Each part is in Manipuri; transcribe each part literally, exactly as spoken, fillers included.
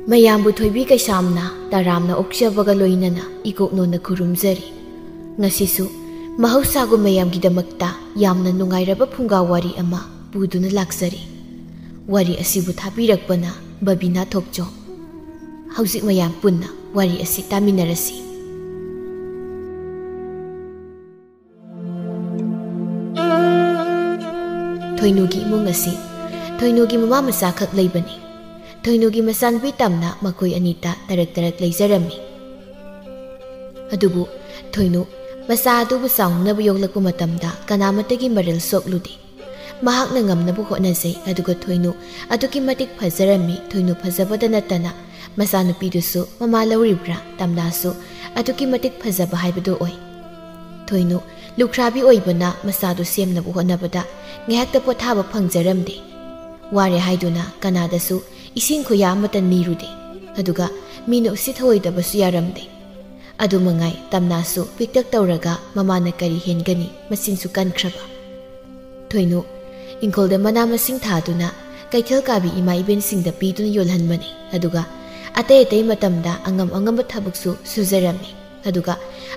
ꯃꯌꯥꯝꯕꯨ ꯊꯣꯏꯕꯤ ꯀꯩꯁꯥꯝꯅ ꯇꯔꯥꯝꯅ ꯑꯣꯛꯆꯕꯒ ꯂꯣꯏꯅꯅ ꯏꯀꯣꯛꯅꯣꯟꯅ ꯈꯨꯔꯨꯝꯖꯔꯤ꯫ ꯉꯁꯤꯁꯨ ꯃꯍꯧꯁꯥꯒꯨꯝ ꯃꯌꯥꯝꯒꯤꯗꯃꯛꯇ ꯌꯥꯝꯅ ꯅꯨꯡꯉꯥꯏꯔꯕ ꯐꯨꯡꯒꯥ ꯋꯥꯔꯤ ꯑꯃ ꯄꯨꯗꯨꯅ ꯂꯥꯛꯆꯔꯤ꯫ ꯋꯥꯔꯤ ꯑꯁꯤꯕꯨ ꯊꯥꯕꯤꯔꯛꯄꯅ ꯕꯕꯤꯅꯥ ꯊꯣꯛꯆꯣꯝ꯫ ꯍꯧꯖꯤꯛ ꯃꯌꯥꯝ ꯄꯨꯟꯅ ꯋꯥꯔꯤ ꯑꯁꯤ ꯇꯥꯃꯤꯟꯅꯔꯁꯤ꯫ ꯊꯣꯏꯅꯨꯒꯤ ꯏꯃꯨꯡ ꯑꯁꯤ ꯊꯣꯏꯅꯨꯒꯤ ꯃꯃꯥ ꯃꯆꯥꯈꯛ ꯂꯩꯕꯅꯤ꯫ ꯊꯣꯏꯅꯨꯒꯤ ꯃꯆꯥꯅꯨꯄꯤ ꯇꯝꯅ ꯃꯈꯣꯏ ꯑꯅꯤꯇ ꯇꯔꯛ ꯇꯔꯛ ꯂꯩꯖꯔꯝꯃꯤ꯫ ꯑꯗꯨꯕꯨ ꯊꯣꯏꯅꯨ ꯃꯆꯥ ꯑꯗꯨꯕꯨ ꯆꯥꯎꯅꯕ ꯌꯣꯛꯂꯛꯄ ꯃꯇꯝꯗ ꯀꯅꯥꯃꯠꯇꯒꯤ ꯃꯔꯜ ꯁꯣꯛꯂꯨꯗꯦ꯫ ꯃꯍꯥꯛꯅ ꯉꯝꯅꯕ ꯍꯣꯠꯅꯖꯩ, ꯑꯗꯨꯒ ꯊꯣꯏꯅꯨ ꯑꯗꯨꯛꯀꯤ ꯃꯇꯤꯛ ꯐꯖꯔꯝꯃꯤ꯫ ꯊꯣꯏꯅꯨ ꯐꯖꯕꯗ ꯅꯠꯇꯅ ꯃꯆꯥꯅꯨꯄꯤꯗꯨꯁꯨ ꯃꯃꯥ ꯂꯧꯔꯤꯕ꯭ꯔꯥ ꯇꯝꯅꯥꯁꯨ ꯑꯗꯨꯛꯀꯤ ꯃꯇꯤꯛ ꯐꯖꯕ ꯍꯥꯏꯕꯗꯨ ꯑꯣꯏ꯫ ꯊꯣꯏꯅꯨ ꯂꯨꯈ꯭ꯔꯥꯕꯤ ꯑꯣꯏꯕꯅ ꯃꯆꯥꯗꯨ ꯁꯦꯝꯅꯕ ꯍꯣꯠꯅꯕꯗ ꯉꯥꯏꯍꯥꯛꯇ ꯄꯣꯊꯥꯕ ꯐꯪꯖꯔꯝꯗꯦ꯫ ꯋꯥꯔꯦ ꯍꯥꯏꯗꯨꯅ ꯀꯅꯥꯗꯁꯨ ꯏꯁꯤꯡ ꯈꯨꯌꯥ ꯑꯃꯠꯇ ꯅꯤꯔꯨꯗꯦ꯫ ꯑꯗꯨꯒ ꯃꯤꯅ ꯎꯁꯤꯠ ꯊꯑꯣꯏꯗꯕꯁꯨ ꯌꯥꯔꯝꯗꯦ꯫ ꯑꯗꯨ ꯃꯉꯥꯏ ꯇꯝꯅꯥꯁꯨ ꯄꯤꯛꯇꯛ ꯇꯧꯔꯒ ꯃꯃꯥꯅ ꯀꯔꯤ ꯍꯦꯟꯒꯅꯤ, ꯃꯆꯤꯟꯁꯨ ꯀꯟꯈ꯭ꯔꯕ꯫ ꯊꯣꯏꯅꯨ ꯏꯪꯈꯣꯜꯗ ꯃꯅꯥ ꯃꯁꯤꯡ ꯊꯥꯗꯨꯅ ꯀꯩꯊꯦꯜ ꯀꯥꯕꯤ ꯏꯃꯥ ꯏꯕꯦꯟꯁꯤꯡꯗ ꯄꯤꯗꯨꯅ ꯌꯣꯜꯍꯟꯕꯅꯤ꯫ ꯑꯗꯨꯒ ꯑꯇꯩ ꯑꯇꯩ ꯃꯇꯝꯗ ꯑꯉꯝ ꯑꯉꯝꯕ ꯊꯕꯛꯁꯨ ꯁꯨꯖꯔꯝꯃꯤ꯫ ꯑꯗꯨꯒ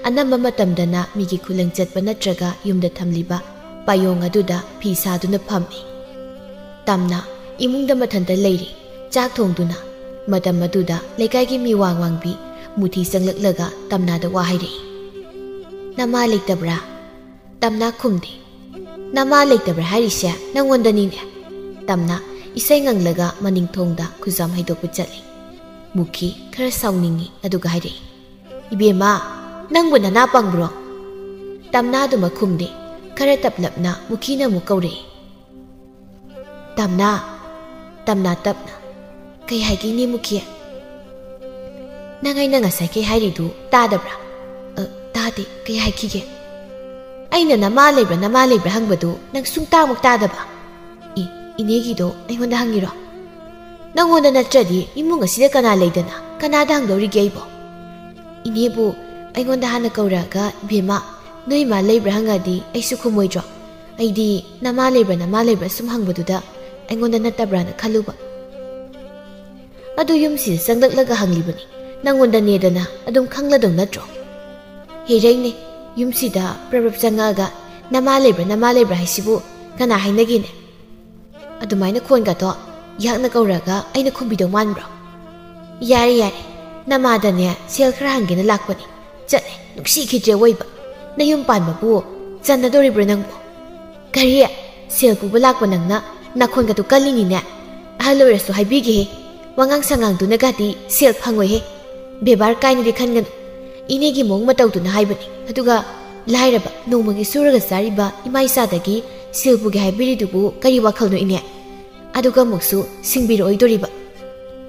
ꯑꯅꯝꯕ ꯃꯇꯝꯗꯅ ꯃꯤꯒꯤ ꯈꯨꯂꯪ ꯆꯠꯄ ꯅꯠꯇ꯭ꯔꯒ ꯌꯨꯝꯗ ꯊꯝꯂꯤꯕ ꯄꯥꯌꯣꯡ ꯑꯗꯨꯗ ꯐꯤ ꯁꯥꯗꯨꯅ ꯐꯝꯃꯤ꯫ ꯇꯝꯅ ꯏꯃꯨꯡꯗ ꯃꯊꯟꯇ ꯂꯩꯔꯤ, ꯆꯥꯛ ꯊꯣꯡꯗꯨꯅ꯫ ꯃꯇꯝ ꯑꯗꯨꯗ ꯂꯩꯀꯥꯏꯒꯤ ꯃꯤꯋꯥꯡ ꯋꯥꯡꯕꯤ ꯃꯨꯊꯤ ꯆꯪꯂꯛꯂꯒ ꯇꯝꯅꯥꯗ ꯋꯥ ꯍꯥꯏꯔꯛꯏ꯫ "ꯅꯃꯥ ꯂꯩꯇꯕ꯭ꯔꯥ?" ꯇꯝꯅꯥ ꯈꯨꯝꯗꯦ꯫ "ꯅꯃꯥ ꯂꯩꯇꯕ꯭ꯔꯥ ꯍꯥꯏꯔꯤꯁꯦ ꯅꯪꯉꯣꯟꯗꯅꯤꯅꯦ?" ꯇꯝꯅꯥ ꯏꯁꯩ ꯉꯪꯂꯒ ꯃꯅꯤꯡ ꯊꯣꯡꯗ ꯈꯨꯖꯥꯝ ꯍꯩꯗꯣꯛꯄ ꯆꯠꯂꯤ꯫ ꯃꯨꯈꯤ ꯈꯔ ꯁꯥꯎꯅꯤꯡꯉꯤ, ꯑꯗꯨꯒ ꯍꯥꯏꯔꯛꯏ, "ꯏꯕꯦꯝꯃ, ꯅꯪꯕꯨ ꯅꯅꯥ ꯄꯪꯕ꯭ꯔꯣ?" ꯇꯝꯅꯥ ꯑꯗꯨꯃꯛ ꯈꯨꯝꯗꯦ꯫ ꯈꯔ ꯇꯞꯂꯞꯅ ꯃꯨꯈꯤꯅ ꯑꯃꯨꯛ ꯀꯧꯔꯛꯏ, "ꯇꯝꯅꯥ, ꯇꯝꯅꯥ ꯇꯞꯅ, ꯀꯩ ꯍꯥꯏꯒꯦ ꯏꯅꯦ ꯃꯨꯈꯤ?" "ꯅꯪ ꯑꯩꯅ ꯉꯁꯥꯏ ꯀꯩ ꯍꯥꯏꯔꯤꯗꯨ ꯇꯥꯗꯕ꯭ꯔꯥ?" "ꯑ, ꯇꯥꯗꯦ, ꯀꯩ ꯍꯥꯏꯈꯤꯒꯦ?" "ꯑꯩꯅ ꯅꯃꯥ ꯂꯩꯕ꯭ꯔꯥ ꯅꯃꯥ ꯂꯩꯕ꯭ꯔꯥ ꯍꯪꯕꯗꯨ ꯅꯪ ꯁꯨꯡꯇꯥꯃꯨꯛ ꯇꯥꯗꯕ?" "ꯏ, ꯏꯅꯦꯒꯤꯗꯣ ꯑꯩꯉꯣꯟꯗ ꯍꯪꯉꯤꯔꯣ? ꯅꯪꯉꯣꯟꯗ ꯅꯠꯇ꯭ꯔꯗꯤ ꯏꯃꯨꯡ ꯑꯁꯤꯗ ꯀꯅꯥ ꯂꯩꯗꯅ ꯀꯅꯥꯗ ꯍꯪꯗꯧꯔꯤꯒꯦ ꯑꯩꯕꯣ?" "ꯏꯅꯦꯕꯨ ꯑꯩꯉꯣꯟꯗ ꯍꯥꯟꯅ ꯀꯧꯔꯛꯑꯒ, 'ꯏꯕꯦꯝꯃ, ꯅꯣꯏ ꯏꯃꯥ ꯂꯩꯕ꯭ꯔꯥ?' ꯍꯪꯉꯛꯑꯗꯤ ꯑꯩꯁꯨ ꯈꯨꯝꯃꯣꯏꯗ꯭ꯔꯣ? ꯑꯩꯗꯤ ꯅꯃꯥ ꯂꯩꯕ꯭ꯔꯥ ꯅꯃꯥ ꯂꯩꯕ꯭ꯔꯥ ꯁꯨꯝ ꯍꯪꯕꯗꯨꯗ ꯑꯩꯉꯣꯟꯗ ꯅꯠꯇꯕ꯭ꯔꯥꯅ ꯈꯜꯂꯨꯕ꯫ ꯑꯗꯨ ꯌꯨꯝꯁꯤꯗ ꯆꯪꯂꯛꯂꯒ ꯍꯪꯂꯤꯕꯅꯤ꯫ ꯅꯪꯉꯣꯟꯗꯅꯦꯗꯅ ꯑꯗꯨꯝ ꯈꯪꯂꯗꯧ ꯅꯠꯇ꯭ꯔꯣ? ꯍꯩꯔꯩꯅꯦ, ꯌꯨꯝꯁꯤꯗ ꯄ꯭ꯔꯞ ꯄ꯭ꯔꯞ ꯆꯪꯉꯛꯑꯒ "ꯅꯃꯥ ꯂꯩꯕ꯭ꯔꯥ, ꯅꯃꯥ ꯂꯩꯕ꯭ꯔꯥ" ꯍꯥꯏꯁꯤꯕꯨ ꯀꯅꯥ ꯍꯥꯏꯅꯒꯦꯅꯦ? ꯑꯗꯨꯃꯥꯏꯅ ꯈꯣꯟꯒꯗꯣ ꯌꯥꯛꯅ ꯀꯧꯔꯒ ꯑꯩꯅ ꯈꯨꯝꯕꯤꯗꯧ ꯃꯥꯟꯕ꯭ꯔꯣ? ꯌꯥꯔꯦ, ꯌꯥꯔꯦ, ꯅꯃꯥꯗꯅꯦ ꯁꯦꯜ ꯈꯔ ꯍꯪꯒꯦꯅ ꯂꯥꯛꯄꯅꯤ꯫ ꯆꯠꯂꯦ, ꯅꯨꯡꯁꯤꯈꯤꯗ꯭ꯔꯦ ꯑꯣꯏꯕ꯫ ꯅꯌꯨꯝ ꯄꯥꯟꯕꯕꯨ ꯆꯟꯅꯗꯣꯔꯤꯕ꯭ꯔꯣ ꯅꯪꯕꯨ? ꯀꯔꯤ? ꯁꯦꯜ ꯄꯨꯕ ꯂꯥꯛꯄ ꯅꯪꯅ ꯅꯥꯈꯣꯟꯒꯗꯨ ꯀꯜꯂꯤꯅꯤꯅꯦ꯫ ꯑꯍꯜ ꯑꯣꯏꯔꯁꯨ ꯍꯥꯏꯕꯤꯒꯦꯍꯦ, ꯋꯥꯉꯥꯡ ꯁꯉꯥꯡꯗꯨꯅꯒꯗꯤ ꯁꯦꯜ ꯐꯪꯉꯣꯏꯍꯦ꯫ ꯕꯦꯕꯥꯔ ꯀꯥꯏꯅꯗꯤ ꯈꯟꯒꯅꯨ꯫ ꯏꯅꯦꯒꯤ ꯃꯑꯣꯡ ꯃꯇꯧꯗꯨꯅ ꯍꯥꯏꯕꯅꯤ꯫ ꯑꯗꯨꯒ ꯂꯥꯏꯔꯕ, ꯅꯣꯡꯃꯒꯤ ꯁꯨꯔꯒ ꯆꯥꯔꯤꯕ ꯏꯃꯥ ꯏꯆꯥꯗꯒꯤ ꯁꯦꯜ ꯄꯨꯒꯦ ꯍꯥꯏꯕꯤꯔꯤꯗꯨꯕꯨ ꯀꯔꯤ ꯋꯥꯈꯜꯅꯣ ꯏꯅꯦ? ꯑꯗꯨꯒ ꯑꯃꯨꯛꯁꯨ ꯁꯤꯡꯕꯤꯔꯛꯑꯣꯏꯗꯣꯔꯤꯕ꯫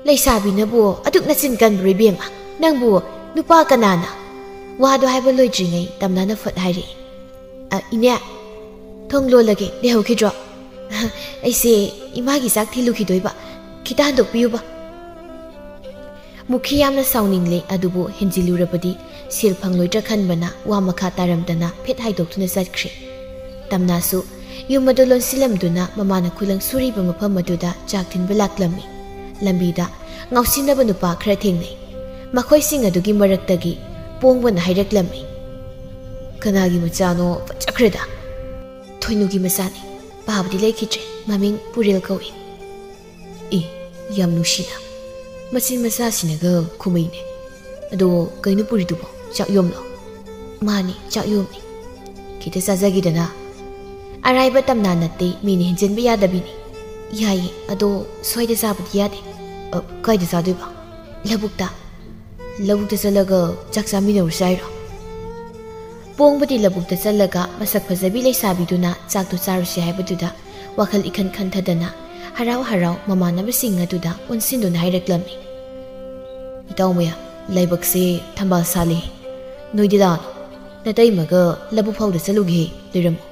ꯂꯩꯁꯥꯕꯤꯅꯕꯨ ꯑꯗꯨꯛ ꯅꯆꯤꯟ ꯀꯟꯕ꯭ꯔꯣ ꯏꯕꯦꯝꯃ? ꯅꯪꯕꯨ ꯅꯨꯄꯥ ꯀꯅꯥꯅ? ꯋꯥꯗꯣ ꯍꯥꯏꯕ ꯂꯣꯏꯗ꯭ꯔꯤꯉꯩ ꯇꯝꯅꯥꯅ ꯐꯠ ꯍꯥꯏꯔꯛꯏ꯫ "ꯑ, ꯏꯅꯦ, ꯊꯣꯡ ꯂꯣꯜꯂꯒꯦ, ꯂꯩꯍꯧꯈꯤꯗ꯭ꯔꯣ? ꯑꯩꯁꯦ ꯏꯃꯥꯒꯤ ꯆꯥꯛ ꯊꯤꯜꯂꯨꯈꯤꯗꯣꯏꯕ, ꯈꯤꯇ ꯍꯟꯗꯣꯛꯄꯤꯌꯨꯕ꯫" ꯃꯨꯈꯤ ꯌꯥꯝꯅ ꯁꯥꯎꯅꯤꯡꯂꯦ, ꯑꯗꯨꯕꯨ ꯍꯦꯟꯖꯤꯜꯂꯨꯔꯕꯗꯤ ꯁꯦꯜ ꯐꯪꯂꯣꯏꯗ꯭ꯔꯥ ꯈꯟꯕꯅ ꯋꯥ ꯃꯈꯥ ꯇꯥꯔꯝꯗꯅ ꯐꯦꯠ ꯍꯥꯏꯗꯣꯛꯇꯨꯅ ꯆꯠꯈ꯭ꯔꯦ꯫ ꯇꯝꯅꯥꯁꯨ ꯌꯨꯝ ꯑꯗꯨ ꯂꯣꯟꯁꯤꯜꯂꯝꯗꯨꯅ ꯃꯃꯥꯅ ꯈꯨꯂꯪ ꯁꯨꯔꯤꯕ ꯃꯐꯝ ꯑꯗꯨꯗ ꯆꯥꯛ ꯊꯤꯟꯕ ꯂꯥꯛꯂꯝꯃꯤ꯫ ꯂꯝꯕꯤꯗ ꯉꯥꯎꯁꯤꯟꯅꯕ ꯅꯨꯄꯥ ꯈꯔ ꯊꯦꯡꯅꯩ꯫ ꯃꯈꯣꯏꯁꯤꯡ ꯑꯗꯨꯒꯤ ꯃꯔꯛꯇꯒꯤ ꯄꯣꯡꯕꯅ ꯍꯥꯏꯔꯛꯂꯝꯃꯤ, "ꯀꯅꯥꯒꯤ ꯃꯆꯥꯅꯣ? ꯐꯠꯖꯈ꯭ꯔꯦꯗ!" "ꯊꯣꯏꯅꯨꯒꯤ ꯃꯆꯥꯅꯤ꯫ ꯄꯥꯕꯗꯤ ꯂꯩꯈꯤꯗ꯭ꯔꯦ꯫ ꯃꯃꯤꯡ ꯄꯨꯔꯦꯜ ꯀꯧꯏ꯫" "ꯑꯦ, ꯌꯥꯝ ꯅꯨꯡꯁꯤꯅ꯫ ꯃꯆꯤꯟ ꯃꯆꯥꯁꯤꯅꯒ ꯈꯨꯃꯩꯅꯦ꯫ ꯑꯗꯣ ꯀꯩꯅꯣ ꯄꯨꯔꯤꯗꯨꯕꯣ? ꯆꯥꯛ ꯌꯣꯝꯂꯣ?" "ꯃꯥꯅꯤ, ꯆꯥꯛ ꯌꯣꯝꯅꯤ꯫" "ꯈꯤꯇ ꯆꯥꯖꯒꯦꯗꯅ?" "ꯑꯔꯥꯏꯕ ꯇꯝꯅꯥ ꯅꯠꯇꯦ, ꯃꯤꯅ ꯍꯦꯟꯖꯤꯟꯕ ꯌꯥꯗꯕꯤꯅꯤ꯫" "ꯌꯥꯏꯌꯦ, ꯑꯗꯣ ꯁ꯭ꯋꯥꯏꯗ ꯆꯥꯕꯗꯤ ꯌꯥꯗꯦ꯫" "ꯑ, ꯀꯥꯏꯗ ꯆꯥꯗꯣꯏꯕ?" "ꯂꯧꯕꯨꯛꯇ꯫" "ꯂꯧꯕꯨꯛꯇ ꯆꯠꯂꯒ ꯆꯥꯛ ꯆꯥꯃꯤꯟꯅꯔꯨꯁꯦ ꯍꯥꯏꯔꯣ?" ꯄꯣꯡꯕꯗꯤ ꯂꯧꯕꯨꯛꯇ ꯆꯠꯂꯒ ꯃꯁꯛ ꯐꯖꯕꯤ ꯂꯩꯁꯥꯕꯤꯗꯨꯅ ꯆꯥꯛꯇꯨ ꯆꯥꯔꯨꯁꯤ ꯍꯥꯏꯕꯗꯨꯗ ꯋꯥꯈꯜ ꯏꯈꯟ ꯈꯟꯊꯗꯅ ꯍꯔꯥꯎ ꯍꯔꯥꯎ ꯃꯃꯥꯟꯅꯕꯁꯤꯡ ꯑꯗꯨꯗ ꯑꯣꯟꯁꯤꯟꯗꯨꯅ ꯍꯥꯏꯔꯛꯂꯝꯃꯤ, "ꯏꯇꯥꯎ ꯃꯌꯥꯝ, ꯂꯥꯏꯕꯛꯁꯦ ꯊꯝꯕꯥꯜ ꯁꯥꯠꯂꯦ꯫ ꯅꯣꯏꯗꯤ ꯂꯥꯛꯑꯣ, ꯅꯇꯩꯃꯒ ꯂꯧꯕꯨꯛ ꯐꯥꯎꯗ ꯆꯠꯂꯨꯒꯦ, ꯂꯩꯔꯝꯃꯨ꯫"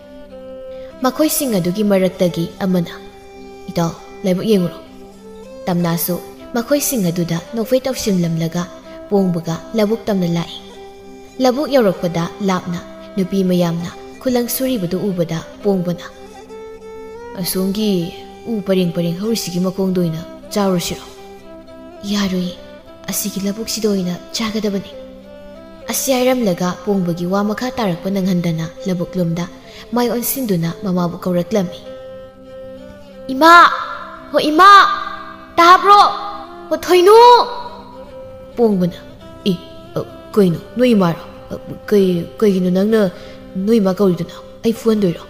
ꯃꯈꯣꯏꯁꯤꯡ ꯑꯗꯨꯒꯤ ꯃꯔꯛꯇꯒꯤ ꯑꯃꯅ, "ꯏꯇꯥꯎ, ꯂꯥꯏꯕꯛ ꯌꯦꯡꯉꯨꯔꯣ꯫" ꯇꯝꯅꯥꯁꯨ ꯃꯈꯣꯏꯁꯤꯡ ꯑꯗꯨꯗ ꯅꯣꯛꯐꯦꯠ ꯇꯧꯁꯤꯟꯂꯝꯂꯒ ꯄꯣꯡꯕꯒ ꯂꯧꯕꯨꯛ ꯇꯝꯅ ꯂꯥꯛꯏ꯫ ꯂꯧꯕꯨꯛ ꯌꯧꯔꯛꯄꯗ ꯂꯥꯞꯅ ꯅꯨꯄꯤ ꯃꯌꯥꯝꯅ ꯈꯨꯂꯪ ꯁꯨꯔꯤꯕꯗꯨ ꯎꯕꯗ ꯄꯣꯡꯕꯅ, "ꯑꯁꯣꯝꯒꯤ ꯎ ꯄꯔꯦꯡ ꯄꯔꯦꯡ ꯍꯧꯔꯤꯁꯤꯒꯤ ꯃꯈꯣꯡꯗ ꯑꯣꯏꯅ ꯆꯥꯔꯨꯁꯤꯔꯣ?" "ꯌꯥꯔꯣꯏꯌꯦ, ꯑꯁꯤꯒꯤ ꯂꯧꯕꯨꯛꯁꯤꯗ ꯑꯣꯏꯅ ꯆꯥꯒꯗꯕꯅꯤ"꯫ ꯑꯁꯤ ꯍꯥꯏꯔꯝꯂꯒ ꯄꯣꯡꯕꯒꯤ ꯋꯥ ꯃꯈꯥ ꯇꯥꯔꯛꯄ ꯅꯪꯍꯟꯗꯅ ꯂꯧꯕꯨꯛꯂꯣꯝꯗ ꯃꯥꯏ ꯑꯣꯟꯁꯤꯟꯗꯨꯅ ꯃꯃꯥꯕꯨ ꯀꯧꯔꯛꯂꯝꯃꯤ꯫ "ꯏꯃꯥ! ꯍꯣ ꯏꯃꯥ! ꯇꯥꯕ꯭ꯔꯣ? ꯍꯣ ꯊꯣꯏꯅꯨ!" ꯄꯣꯡꯕꯅ, "ꯑꯦ, ꯑ, ꯀꯩꯅꯣ, ꯅꯣꯏ ꯏꯃꯥꯔꯣ? ꯑ, ꯀꯩ-, ꯀꯩꯒꯤꯅꯣ ꯅꯪꯅ ꯅꯣꯏ ꯏꯃꯥ ꯀꯧꯔꯤꯗꯨꯅ? ꯑꯩ ꯐꯨꯍꯟꯗꯣꯏꯔꯣ?"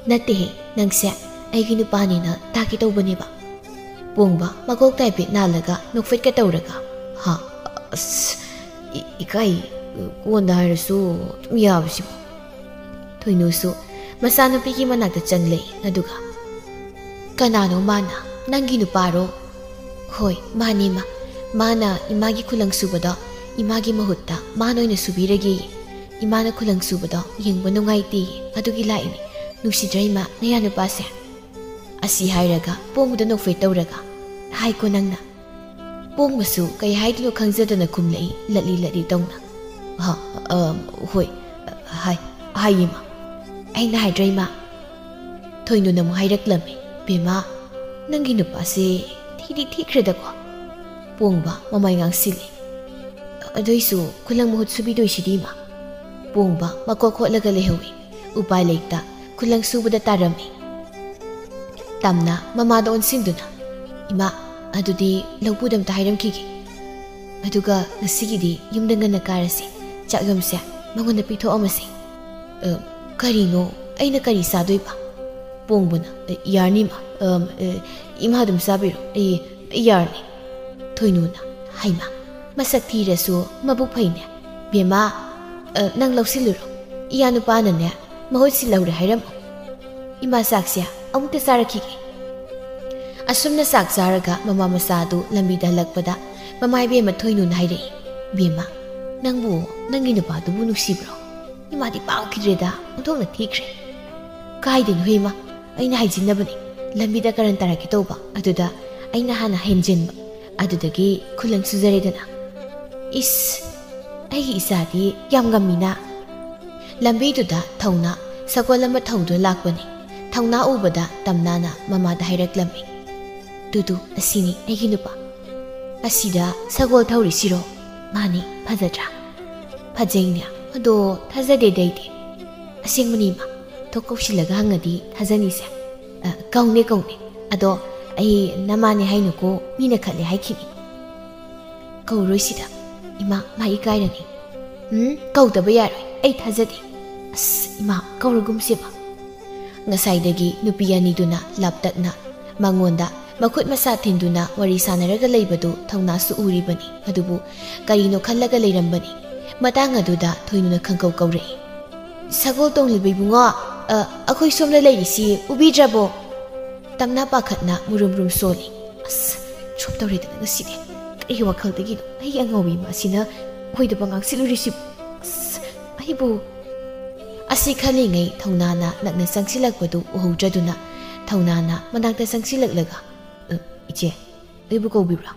"ꯅꯠꯇꯦꯍꯦ, ꯅꯪꯁꯦ ꯑꯩꯒꯤ ꯅꯨꯄꯥꯅꯦꯅ ꯇꯥꯛꯀꯦ ꯇꯧꯕꯅꯦꯕ"꯫ ꯄꯣꯡꯕ ꯃꯀꯣꯛꯇ ꯍꯥꯏꯐꯦꯠ ꯅꯥꯜꯂꯒ ꯅꯣꯛꯐꯦꯠꯀ ꯇꯧꯔꯒ, "ꯍꯥ? ꯑꯁ, ꯏ-, ꯏꯀꯥꯏ, ꯀꯣꯟꯗ ꯍꯥꯏꯔꯁꯨ ꯑꯗꯨꯝ ꯌꯥꯕꯁꯤꯕꯨ"꯫ ꯊꯣꯏꯅꯨꯁꯨ ꯃꯆꯥꯅꯨꯄꯤꯒꯤ ꯃꯅꯥꯛꯇ ꯆꯪꯂꯛꯏ, ꯑꯗꯨꯒ, "ꯀꯅꯥꯅꯣ ꯃꯥꯅ? ꯅꯪꯒꯤ ꯅꯨꯄꯥꯔꯣ?" "ꯍꯣꯏ, ꯃꯥꯅꯦ, ꯃꯥ꯫ ꯃꯥꯅ ꯏꯃꯥꯒꯤ ꯈꯨꯂꯪ ꯁꯨꯕꯗꯣ ꯏꯃꯥꯒꯤ ꯃꯍꯨꯠꯇ ꯃꯥꯅ ꯑꯣꯏꯅ ꯁꯨꯕꯤꯔꯒꯦꯌꯦ꯫ ꯏꯃꯥꯅ ꯈꯨꯂꯪ ꯁꯨꯕꯗꯣ ꯌꯦꯡꯕ ꯅꯨꯡꯉꯥꯏꯇꯦꯌꯦ, ꯑꯗꯨꯒꯤ ꯂꯥꯛꯏꯅꯦ꯫ ꯅꯨꯡꯁꯤꯗ꯭ꯔꯥ ꯏꯃꯥ, ꯅꯌꯥ ꯅꯨꯄꯥꯁꯦ?" ꯑꯁꯤ ꯍꯥꯏꯔꯒ ꯄꯣꯡꯕꯗ ꯅꯣꯛꯐꯦꯠ ꯇꯧꯔꯒ, "ꯍꯥꯏꯀꯣ ꯅꯪꯅ"꯫ ꯄꯣꯡꯕꯁꯨ ꯀꯩ ꯍꯥꯏꯗꯣꯏꯅꯣ ꯈꯪꯖꯗꯅ ꯈꯨꯝꯂꯛꯏ, ꯂꯠꯂꯤ ꯂꯠꯂꯤ ꯇꯧꯅ꯫ "ꯍ, ꯑ, ꯍꯣꯏ, ꯍꯥꯏ, ꯍꯥꯏ ꯏꯃꯥ꯫ ꯑꯩꯅ ꯍꯥꯏꯗ꯭ꯔꯥ ꯏꯃꯥ?" ꯊꯣꯏꯅꯨꯅ ꯑꯃꯨꯛ ꯍꯥꯏꯔꯛꯂꯝꯃꯤ, "ꯕꯦꯝꯃ, ꯅꯪꯒꯤ ꯅꯨꯄꯥꯁꯦ ꯊꯤꯗꯤ ꯊꯤꯈ꯭ꯔꯦꯗꯀꯣ"꯫ ꯄꯣꯡꯕ ꯃꯃꯥꯏ ꯉꯥꯡꯁꯤꯜꯂꯤ꯫ "ꯑꯗꯨꯏꯁꯨ ꯈꯨꯂꯪ ꯃꯍꯨꯠ ꯁꯨꯕꯤꯗꯣꯏꯁꯤꯗꯤ ꯏꯃꯥ"꯫ ꯄꯣꯡꯕ ꯃꯀꯣꯛ ꯈꯣꯠꯂꯒ ꯂꯩꯍꯧꯏ꯫ ꯎꯄꯥꯏ ꯂꯩꯇ ꯈꯨꯂꯪ ꯁꯨꯕꯗ ꯇꯥꯔꯝꯃꯤ꯫ ꯇꯝꯅ ꯃꯃꯥꯗ ꯑꯣꯟꯁꯤꯟꯗꯨꯅ, "ꯏꯃꯥ, ꯑꯗꯨꯗꯤ ꯂꯧꯕꯨꯗ ꯑꯝꯇ ꯍꯥꯏꯔꯝꯈꯤꯒꯦ꯫ ꯑꯗꯨꯒ ꯉꯁꯤꯒꯤꯗꯤ ꯌꯨꯝꯗ ꯉꯟꯅ ꯀꯥꯔꯁꯤ, ꯆꯥꯛ ꯌꯨꯝꯁꯦ ꯃꯉꯣꯟꯗ ꯄꯤꯊꯣꯛꯑꯝꯃꯁꯤ"꯫ "ꯑ, ꯀꯔꯤꯅꯣ? ꯑꯩꯅ ꯀꯔꯤ ꯆꯥꯗꯣꯏꯕ?" ꯄꯣꯡꯕꯅ, "ꯑ, ꯌꯥꯔꯅꯤ ꯏꯃꯥ, ꯑꯝ, ꯑ, ꯏꯃꯥ ꯑꯗꯨꯝ ꯆꯥꯕꯤꯔꯣ, ꯑꯩ, ꯑꯩ ꯌꯥꯔꯅꯤ"꯫ ꯊꯣꯏꯅꯨꯅ, "ꯍꯩꯃꯥ, ꯃꯁꯛ ꯊꯤꯔꯁꯨ ꯃꯕꯨꯛ ꯐꯩꯅꯦ꯫ ꯕꯦꯝꯃ, ꯑ, ꯅꯪ ꯂꯧꯁꯤꯜꯂꯨꯔꯣ꯫ ꯏꯌꯥ ꯅꯨꯄꯥꯅꯅꯦ, ꯃꯍꯨꯠ ꯁꯤꯜꯍꯧꯔꯦ ꯍꯥꯏꯔꯝꯃꯨ꯫ ꯏꯃꯥ ꯆꯥꯛꯁꯦ ꯑꯃꯨꯛꯇ ꯆꯥꯔꯛꯈꯤꯒꯦ"꯫ ꯑꯁꯨꯝꯅ ꯆꯥꯛ ꯆꯥꯔꯒ ꯃꯃꯥ ꯃꯆꯥ ꯑꯗꯨ ꯂꯝꯕꯤꯗ ꯍꯜꯂꯛꯄꯗ ꯃꯃꯥ ꯏꯕꯦꯝꯃ ꯊꯣꯏꯅꯨꯅ ꯍꯥꯏꯔꯛꯏ, "ꯕꯦꯝꯃ, ꯅꯪꯕꯨ ꯅꯪꯒꯤ ꯅꯨꯄꯥꯗꯨꯕꯨ ꯅꯨꯡꯁꯤꯕ꯭ꯔꯣ? ꯏꯃꯥꯗꯤ ꯄꯥꯝꯈꯤꯗ꯭ꯔꯦꯗ, ꯑꯣꯟꯊꯣꯛꯅ ꯊꯤꯈ꯭ꯔꯦ"꯫ "ꯀꯥꯏꯗꯩꯅꯣꯍꯦ ꯏꯃꯥ, ꯑꯩꯅ ꯍꯥꯏꯖꯤꯟꯅꯕꯅꯤ꯫ ꯂꯝꯕꯤꯗ ꯀꯔꯟ ꯇꯥꯔꯛꯀꯦ ꯇꯧꯕ, ꯑꯗꯨꯗ ꯑꯩꯅ ꯍꯥꯟꯅ ꯍꯦꯟꯖꯤꯟꯕ, ꯑꯗꯨꯗꯒꯤ ꯈꯨꯂꯪ ꯁꯨꯖꯔꯦꯗꯅ"꯫ "ꯏꯁ, ꯑꯩꯒꯤ ꯏꯆꯥꯗꯤ ꯌꯥꯝ ꯉꯝꯃꯤꯅ"꯫ ꯂꯝꯕꯤꯗꯨꯗ ꯊꯧꯅꯥ ꯁꯒꯣꯜ ꯑꯃ ꯊꯧꯗꯨꯅ ꯂꯥꯛꯄꯅꯤ꯫ ꯊꯧꯅꯥ ꯎꯕꯗ ꯇꯝꯅꯥꯅ ꯃꯃꯥꯗ ꯍꯥꯏꯔꯛꯂꯝꯃꯤ, "ꯇꯨꯗꯨ, ꯑꯁꯤꯅꯤ ꯑꯩꯒꯤ ꯅꯨꯄꯥ"꯫ "ꯑꯁꯤꯗ ꯁꯒꯣꯜ ꯊꯧꯔꯤꯁꯤꯔꯣ?" "ꯃꯥꯅꯤ, ꯐꯖꯗ꯭ꯔꯥ?" "ꯐꯖꯩꯅꯦ, ꯑꯗꯣ ꯊꯥꯖꯗꯦꯗ ꯑꯩꯗꯤ꯫" "ꯑꯁꯦꯡꯕꯅꯤ ꯏꯃꯥ, ꯊꯣꯛ ꯀꯧꯁꯤꯜꯂꯒ ꯍꯪꯉꯗꯤ ꯊꯥꯖꯅꯤꯁꯦ꯫" "ꯑ, ꯀꯧꯅꯦ, ꯀꯧꯅꯦ꯫ ꯑꯗꯣ ꯑꯩ ꯅꯃꯥꯅꯦ ꯍꯥꯏꯅꯨꯀꯣ, ꯃꯤꯅ ꯈꯠꯂꯦ ꯍꯥꯏꯈꯤꯅꯤ꯫" "ꯀꯧꯔꯣꯏ ꯁꯤꯗ, ꯏꯃꯥ, ꯃꯥ ꯏꯀꯥꯏꯔꯅꯤ꯫" "ꯎꯝ, ꯀꯧꯗꯕ ꯌꯥꯔꯣꯏ, ꯑꯩ ꯊꯥꯖꯗꯦ꯫" "ꯑꯁ, ꯏꯃꯥ, ꯀꯧꯔꯒꯨꯝꯁꯦꯕ꯫" ꯉꯁꯥꯏꯗꯒꯤ ꯅꯨꯄꯤ ꯑꯅꯤꯗꯨꯅ ꯂꯥꯞꯇꯛꯅ ꯃꯉꯣꯟꯗ ꯃꯈꯨꯠ ꯃꯁꯥ ꯊꯤꯟꯗꯨꯅ ꯋꯥꯔꯤ ꯁꯥꯟꯅꯔꯒ ꯂꯩꯕꯗꯨ ꯊꯧꯅꯥꯁꯨ ꯎꯔꯤꯕꯅꯤ, ꯑꯗꯨꯕꯨ ꯀꯔꯤꯅꯣ ꯈꯜꯂꯒ ꯂꯩꯔꯝꯕꯅꯤ꯫ ꯃꯇꯥꯡ ꯑꯗꯨꯗ ꯊꯣꯏꯅꯨꯅ ꯈꯪꯀꯧ ꯀꯧꯔꯛꯏ꯫ "ꯁꯒꯣꯜ ꯇꯣꯡꯂꯤꯕ ꯏꯕꯨꯡꯉꯣ, ꯑ, ꯑꯩꯈꯣꯏ ꯁꯣꯝꯗ ꯂꯩꯔꯤꯁꯤ ꯎꯕꯤꯗ꯭ꯔꯕꯣ?" ꯇꯝꯅꯥ ꯄꯥꯈꯠꯅ ꯃꯨꯔꯨꯝ ꯃꯨꯔꯨꯝ ꯁꯣꯜꯂꯤ꯫ "ꯑꯁ, ꯁꯣꯞ ꯇꯧꯔꯦꯗꯅ ꯉꯁꯤꯗꯤ꯫ ꯀꯔꯤ ꯋꯥꯈꯜꯗꯒꯤꯅꯣ ꯑꯩꯒꯤ ꯑꯉꯥꯎꯕꯤ ꯏꯃꯥꯁꯤꯅ ꯑꯩꯈꯣꯏꯗ ꯄꯉꯥꯡ ꯁꯤꯜꯂꯨꯔꯤꯁꯤꯕꯨ? ꯑꯁ, ꯑꯩꯕꯨ꯫" ꯑꯁꯤ ꯈꯜꯂꯤꯉꯩ ꯊꯧꯅꯥꯅ ꯅꯛꯅ ꯆꯪꯁꯤꯜꯂꯛꯄꯗꯨ ꯎꯍꯧꯗ꯭ꯔꯗꯨꯅ ꯊꯧꯅꯥꯅ ꯃꯅꯥꯛꯇ ꯆꯪꯁꯤꯜꯂꯛꯂꯒ, "ꯑ, ꯏꯆꯦ, ꯑꯩꯕꯨ ꯀꯧꯕꯤꯕ꯭ꯔꯥ?"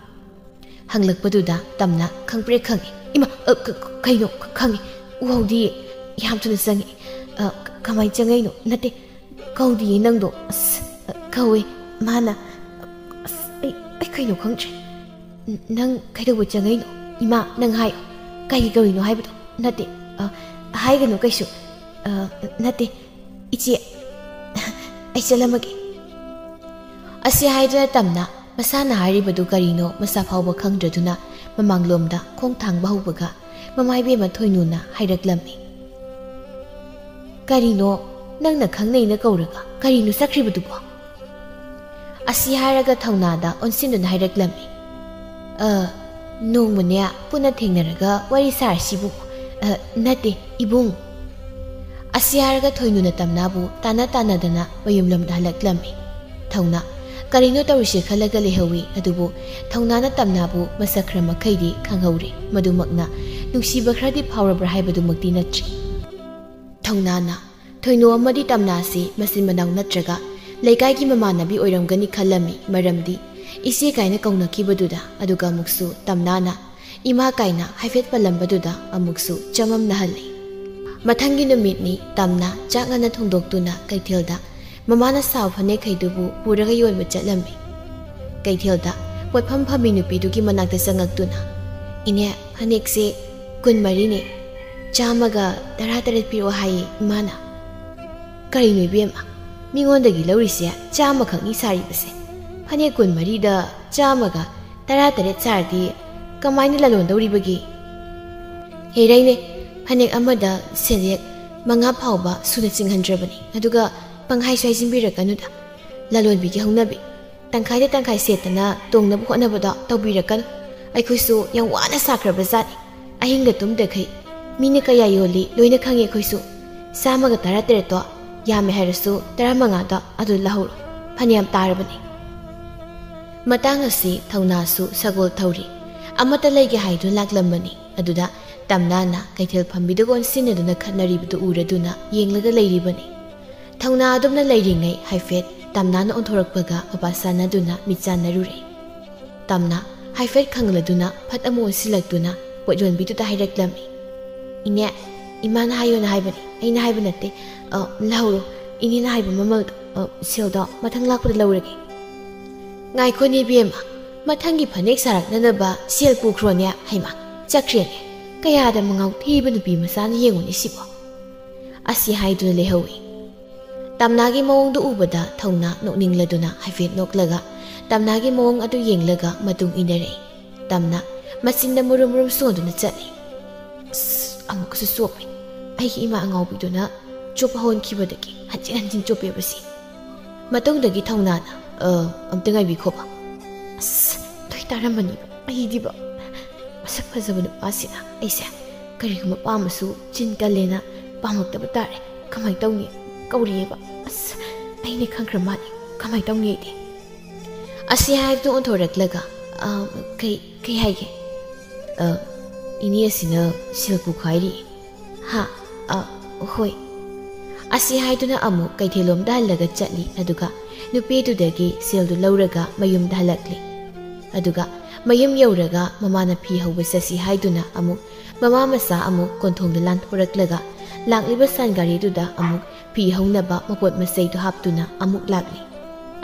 ꯍꯪꯂꯛꯄꯗꯨꯗ ꯇꯝꯅ ꯈꯪꯄ꯭ꯔꯦꯛ ꯈꯪꯉꯤ꯫ "ꯏꯃꯥ, ꯑ, ꯀ-, ꯀ-, ꯀꯩꯅꯣ? ꯈ-, ꯈꯪꯉꯤ꯫ ꯎꯍꯧꯗꯤꯌꯦ꯫ ꯌꯥꯝ ꯊꯨꯅ ꯆꯪꯉꯛꯑꯦ꯫ ꯑ, ꯀ-, ꯀꯃꯥꯏꯅ ꯆꯪꯉꯛꯏꯅꯣ? ꯅꯠꯇꯦ, ꯀꯧꯗꯤꯌꯦ ꯅꯪꯗꯣ꯫" "ꯑꯁ, ꯑ, ꯀꯧꯋꯦ꯫ ꯃꯥꯅ, ꯑꯁ, ꯑꯩ, ꯑꯩ ꯀꯩꯅꯣ ꯈꯪꯗ꯭ꯔꯦ꯫" "ꯅ-, ꯅꯪ ꯀꯩꯗꯧꯕ ꯆꯪꯉꯛꯏꯅꯣ? ꯏꯃꯥ, ꯅꯪ ꯍꯥꯏꯌꯣ꯫ ꯀꯔꯤ ꯀꯧꯔꯤꯅꯣ ꯍꯥꯏꯕꯗꯣ?" "ꯅꯠꯇꯦ, ꯑ, ꯍꯥꯏꯒꯅꯨ ꯀꯩꯁꯨ꯫ ꯑ, ꯅꯠꯇꯦ, ꯏꯆꯦ, ꯑꯩ ꯆꯠꯂꯝꯃꯒꯦ꯫" ꯑꯁꯤ ꯍꯥꯏꯗꯨꯅ ꯇꯝꯅ ꯃꯁꯥꯅ ꯍꯥꯏꯔꯤꯕꯗꯨ ꯀꯔꯤꯅꯣ ꯃꯁꯥ ꯐꯥꯎꯕ ꯈꯪꯗ꯭ꯔꯗꯨꯅ ꯃꯃꯥꯡꯂꯣꯝꯗ ꯈꯣꯡ ꯊꯥꯡꯕ ꯍꯧꯕꯒ ꯃꯃꯥꯏꯕꯦꯝꯃ ꯊꯣꯏꯅꯨꯅ ꯍꯥꯏꯔꯛꯂꯝꯃꯤ꯫ "ꯀꯔꯤꯅꯣ ꯅꯪꯅ ꯈꯪꯅꯩꯅ ꯀꯧꯔꯒ ꯀꯔꯤꯅꯣ ꯆꯠꯈ꯭ꯔꯤꯕꯗꯨꯕꯣ?" ꯑꯁꯤ ꯍꯥꯏꯔꯒ ꯊꯧꯅꯥꯗ ꯑꯣꯟꯁꯤꯟꯗꯨꯅ ꯍꯥꯏꯔꯛꯂꯝꯃꯤ꯫ "ꯑ, ꯅꯣꯡꯃꯅꯦ ꯄꯨꯟꯅ ꯊꯦꯡꯅꯔꯒ ꯋꯥꯔꯤ ꯁꯥꯔꯁꯤꯕꯨ꯫" "ꯑ, ꯅꯠꯇꯦ, ꯏꯕꯨꯡ꯫" ꯑꯁꯤ ꯍꯥꯏꯔꯒ ꯊꯣꯏꯅꯨꯅ ꯇꯝꯅꯥꯕꯨ ꯇꯥꯟꯅ ꯇꯥꯟꯅꯗꯅ ꯃꯌꯨꯝꯂꯣꯝꯗ ꯍꯜꯂꯛꯂꯝꯃꯤ꯫ ꯊꯧꯅꯥ ꯀꯔꯤꯅꯣ ꯇꯧꯔꯤꯁꯦ ꯈꯜꯂꯒ ꯂꯩꯍꯧꯏ, ꯑꯗꯨꯕꯨ ꯊꯧꯅꯥꯅ ꯇꯝꯅꯥꯕꯨ ꯃꯁꯛ ꯈꯔ ꯃꯈꯩꯗꯤ ꯈꯪꯍꯧꯔꯦ꯫ ꯃꯗꯨꯃꯛꯅ ꯅꯨꯡꯁꯤꯕ ꯈꯔꯗꯤ ꯐꯥꯎꯔꯕ꯭ꯔꯥ ꯍꯥꯏꯕꯗꯨꯃꯛꯇꯤ ꯅꯠꯇ꯭ꯔꯤ꯫ ꯊꯧꯅꯥꯅ ꯊꯣꯏꯅꯨ ꯑꯃꯗꯤ ꯇꯝꯅꯥꯁꯤ ꯃꯆꯤꯟ ꯃꯅꯥꯎ ꯅꯠꯇ꯭ꯔꯒ ꯂꯩꯀꯥꯏꯒꯤ ꯃꯃꯥꯟꯅꯕꯤ ꯑꯣꯏꯔꯝꯒꯅꯤ ꯈꯜꯂꯝꯃꯤ, ꯃꯔꯝꯗꯤ ꯏꯆꯦ ꯀꯥꯏꯅ ꯀꯧꯅꯈꯤꯕꯗꯨꯗ, ꯑꯗꯨꯒ ꯑꯃꯨꯛꯁꯨ ꯇꯝꯅꯥꯅ ꯏꯃꯥ ꯀꯥꯏꯅ ꯍꯥꯏꯐꯦꯠ ꯄꯜꯂꯝꯕꯗꯨꯗ ꯑꯃꯨꯛꯁꯨ ꯆꯃꯝꯅ ꯍꯜꯂꯤ꯫ ꯃꯊꯪꯒꯤ ꯅꯨꯃꯤꯠꯅꯤ꯫ ꯇꯝꯅ ꯆꯥꯛ ꯉꯟꯅ ꯊꯣꯡꯗꯣꯛꯇꯨꯅ ꯀꯩꯊꯦꯜꯗ ꯃꯃꯥꯅ ꯁꯥꯕ ꯐꯅꯦꯛꯈꯩꯗꯨꯕꯨ ꯄꯨꯔꯒ ꯌꯣꯟꯕ ꯆꯠꯂꯝꯃꯤ꯫ ꯀꯩꯊꯦꯜꯗ ꯄꯣꯠꯐꯝ ꯐꯝꯕꯤ ꯅꯨꯄꯤꯗꯨꯒꯤ ꯃꯅꯥꯛꯇ ꯆꯪꯉꯛꯇꯨꯅ, "ꯏꯅꯦ, ꯐꯅꯦꯛꯁꯦ ꯀꯨꯟꯃꯔꯤꯅꯦ, ꯆꯥꯝꯃꯒ ꯇꯔꯥꯇꯔꯦꯠ ꯄꯤꯔꯛꯑꯣ ꯍꯥꯏꯌꯦ ꯏꯃꯥꯅ꯫" "ꯀꯔꯤꯅꯣ ꯏꯕꯦꯝꯃ, ꯃꯤꯉꯣꯟꯗꯒꯤ ꯂꯧꯔꯤꯁꯦ ꯆꯥꯝꯃꯈꯛꯅꯤ ꯁꯥꯔꯤꯕꯁꯦ꯫ ꯐꯅꯦꯛ ꯀꯨꯟꯃꯔꯤꯗ ꯆꯥꯝꯃꯒ ꯇꯔꯥꯇꯔꯦꯠ ꯁꯥꯔꯗꯤ ꯀꯃꯥꯏꯅ ꯂꯂꯣꯟꯗꯧꯔꯤꯕꯒꯦ?" "ꯍꯦꯔꯩꯅꯦ, ꯐꯅꯦꯛ ꯑꯃꯗ ꯁꯦꯟꯌꯦꯛ ꯃꯉꯥ ꯐꯥꯎꯕ ꯁꯨꯅ ꯆꯤꯡꯍꯟꯗ꯭ꯔꯕꯅꯤ, ꯑꯗꯨꯒ ꯄꯪꯍꯥꯏꯁꯨ ꯍꯥꯏꯖꯤꯟꯕꯤꯔꯛꯀꯅꯨꯗ꯫ ꯂꯂꯣꯟꯕꯤꯒꯤ ꯍꯧꯅꯕꯤ, ꯇꯪꯈꯥꯏꯗ ꯇꯪꯈꯥꯏ ꯁꯦꯠꯇꯅ ꯇꯣꯡꯅꯕ ꯍꯣꯠꯅꯕꯗꯣ ꯇꯧꯕꯤꯔꯛꯀꯅꯨ꯫ ꯑꯩꯈꯣꯏꯁꯨ ꯌꯥꯝ ꯋꯥꯅ ꯁꯥꯈ꯭ꯔꯕ ꯖꯥꯠꯅꯤ, ꯑꯍꯤꯡꯒ ꯇꯨꯝꯗꯈꯩ꯫ ꯃꯤꯅ ꯀꯌꯥ ꯌꯣꯜꯂꯤ ꯂꯣꯏꯅ ꯈꯪꯉꯦ ꯑꯩꯈꯣꯏꯁꯨ꯫ ꯆꯥꯝꯃꯒ ꯇꯔꯥꯇꯔꯦꯠꯇꯣ ꯌꯥꯝꯃꯦ ꯍꯥꯏꯔꯁꯨ ꯇꯔꯥꯃꯉꯥꯗꯣ ꯑꯗꯨ ꯂꯧꯍꯧꯔꯣ, ꯐꯅꯌꯥꯝ ꯇꯥꯔꯕꯅꯤ꯫" ꯃꯇꯥꯡ ꯑꯁꯤ ꯊꯧꯅꯥꯁꯨ ꯁꯒꯣꯜ ꯊꯧꯔꯤ ꯑꯃꯠꯇ ꯂꯩꯒꯦ ꯍꯥꯏꯗꯨꯅ ꯂꯥꯛꯂꯝꯕꯅꯤ꯫ ꯑꯗꯨꯗ ꯇꯝꯅꯥꯅ ꯀꯩꯊꯦꯜ ꯐꯝꯕꯤꯗꯨꯒ ꯑꯣꯟꯁꯤꯟꯅꯗꯨꯅ ꯈꯠꯅꯔꯤꯕꯗꯨ ꯎꯔꯗꯨꯅ ꯌꯦꯡꯂꯒ ꯂꯩꯔꯤꯕꯅꯤ꯫ ꯊꯧꯅꯥ ꯑꯗꯨꯝꯅ ꯂꯩꯔꯤꯉꯩ ꯍꯥꯏꯐꯦꯠ ꯇꯝꯅꯥꯅ ꯑꯣꯟꯊꯣꯔꯛꯄꯒ ꯃꯄꯥ ꯆꯥꯟꯅꯗꯨꯅ ꯃꯤꯠ ꯆꯥꯟꯅꯔꯨꯔꯦ꯫ ꯇꯝꯅꯥ ꯍꯥꯏꯐꯦꯠ ꯈꯪꯂꯗꯨꯅ ꯐꯠ ꯑꯃꯨꯛ ꯑꯣꯟꯁꯤꯜꯂꯛꯇꯨꯅ ꯄꯣꯠ ꯌꯣꯟꯕꯤꯗꯨꯗ ꯍꯥꯏꯔꯛꯂꯝꯃꯤ꯫ "ꯏꯅꯦ, ꯏꯃꯥꯅ ꯍꯥꯏꯌꯣꯅ ꯍꯥꯏꯕꯅꯤ, ꯑꯩꯅ ꯍꯥꯏꯕ ꯅꯠꯇꯦ꯫ ꯑ, ꯂꯧꯍꯧꯔꯣ, ꯏꯅꯦꯅ ꯍꯥꯏꯕ ꯃꯃꯜꯗꯣ, ꯑ, ꯁꯦꯜꯗꯣ ꯃꯊꯪ ꯂꯥꯛꯄꯗ ꯂꯧꯔꯒꯦ꯫" "ꯉꯥꯏꯈꯣꯅꯦ ꯏꯕꯦꯝꯃ, ꯃꯊꯪꯒꯤ ꯐꯅꯦꯛ ꯁꯥꯔꯛꯅꯅꯕ ꯁꯦꯜ ꯄꯨꯈ꯭ꯔꯣꯅꯦ꯫ ꯍꯩꯃꯥ, ꯆꯠꯈ꯭ꯔꯦꯅꯦ꯫ ꯀꯌꯥꯗ ꯃꯉꯥꯎ ꯊꯤꯕ ꯅꯨꯄꯤ ꯃꯆꯥꯅ ꯌꯦꯡꯉꯨꯅꯦ ꯁꯤꯕꯣ꯫" ꯑꯁꯤ ꯍꯥꯏꯗꯨꯅ ꯂꯩꯍꯧꯏ꯫ ꯇꯝꯅꯥꯒꯤ ꯃꯑꯣꯡꯗꯨ ꯎꯕꯗ ꯊꯧꯅꯥ ꯅꯣꯛꯅꯤꯡꯂꯗꯨꯅ ꯍꯥꯏꯐꯦꯠ ꯅꯣꯛꯂꯒ ꯇꯝꯅꯥꯒꯤ ꯃꯑꯣꯡ ꯑꯗꯨ ꯌꯦꯡꯂꯒ ꯃꯇꯨꯡ ꯏꯟꯅꯔꯛꯏ꯫ ꯇꯝꯅꯥ ꯃꯆꯤꯟꯗ ꯃꯨꯔꯨꯝ ꯃꯨꯔꯨꯝ ꯁꯣꯟꯗꯨꯅ ꯆꯠꯂꯤ꯫ "ꯑꯁ, ꯑꯃꯨꯛꯀꯁꯨ ꯆꯣꯞꯄꯦ꯫ ꯑꯩꯒꯤ ꯏꯃꯥ ꯑꯉꯥꯎꯕꯤꯗꯨꯅ ꯆꯣꯞꯄ ꯍꯧꯍꯟꯈꯤꯕꯗꯒꯤ ꯍꯟꯖꯤꯟ ꯍꯟꯖꯤꯟ ꯆꯣꯞꯄꯦꯕ ꯁꯤ꯫" ꯃꯇꯨꯡꯗꯒꯤ ꯊꯧꯅꯥꯅ, "ꯑ, ꯑꯝꯇ ꯉꯥꯏꯕꯤꯈꯣꯕ꯫ ꯑꯁ, ꯂꯣꯏ ꯇꯥꯔꯝꯃꯅꯤꯕ꯫ ꯑꯩꯗꯤꯕ, ꯃꯁꯛ ꯐꯖꯕ ꯅꯨꯄꯥꯁꯤꯅ ꯑꯩꯁꯦ ꯀꯔꯤꯒꯨꯝꯕ ꯄꯥꯝꯃꯁꯨ ꯆꯤꯟ ꯀꯜꯂꯦꯅ ꯄꯥꯝꯃꯛꯇꯕ ꯇꯥꯔꯦ꯫ ꯀꯃꯥꯏ ꯇꯧꯅꯤ? ꯀꯧꯔꯤꯑꯦꯕ꯫ ꯑꯁ, ꯑꯩꯅ ꯈꯪꯈ꯭ꯔ ꯃꯥꯜꯂꯦ꯫ ꯀꯃꯥꯏ ꯇꯧꯅꯤ ꯑꯩꯗꯤ?" ꯑꯁꯤ ꯍꯥꯏꯗꯨꯅ ꯑꯣꯟꯊꯣꯔꯛꯂꯒ, "ꯑ, ꯀꯩ, ꯀꯩ ꯍꯥꯏꯒꯦ?" "ꯑ, ꯏꯅꯦ ꯑꯁꯤꯅ ꯁꯦꯜ ꯄꯨꯈꯥꯏꯔꯤ꯫" "ꯍꯥ? ꯑ, ꯍꯣꯏ꯫" ꯑꯁꯤ ꯍꯥꯏꯗꯨꯅ ꯑꯃꯨꯛ ꯀꯩꯊꯦꯜꯂꯣꯝꯗ ꯍꯜꯂꯒ ꯆꯠꯂꯤ, ꯑꯗꯨꯒ ꯅꯨꯄꯤꯗꯨꯗꯒꯤ ꯁꯦꯜꯗꯨ ꯂꯧꯔꯒ ꯃꯌꯨꯝꯗ ꯍꯜꯂꯛꯂꯤ꯫ ꯑꯗꯨꯒ ꯃꯌꯨꯝ ꯌꯧꯔꯒ ꯃꯃꯥꯅ ꯐꯤ ꯍꯧꯕ ꯆꯠꯁꯤ ꯍꯥꯏꯗꯨꯅ ꯑꯃꯨꯛ ꯃꯃꯥ ꯃꯆꯥ ꯑꯃꯨꯛ ꯀꯣꯟꯊꯣꯡꯗ ꯂꯥꯟꯊꯣꯔꯛꯂꯒ ꯂꯥꯛꯂꯤꯕ ꯁꯟ ꯒꯥꯔꯤꯗꯨꯗ ꯑꯃꯨꯛ ꯐꯤ ꯍꯧꯅꯕ ꯃꯄꯣꯠ ꯃꯆꯩꯗꯨ ꯍꯥꯞꯇꯨꯅ ꯑꯃꯨꯛ ꯂꯥꯛꯂꯤ꯫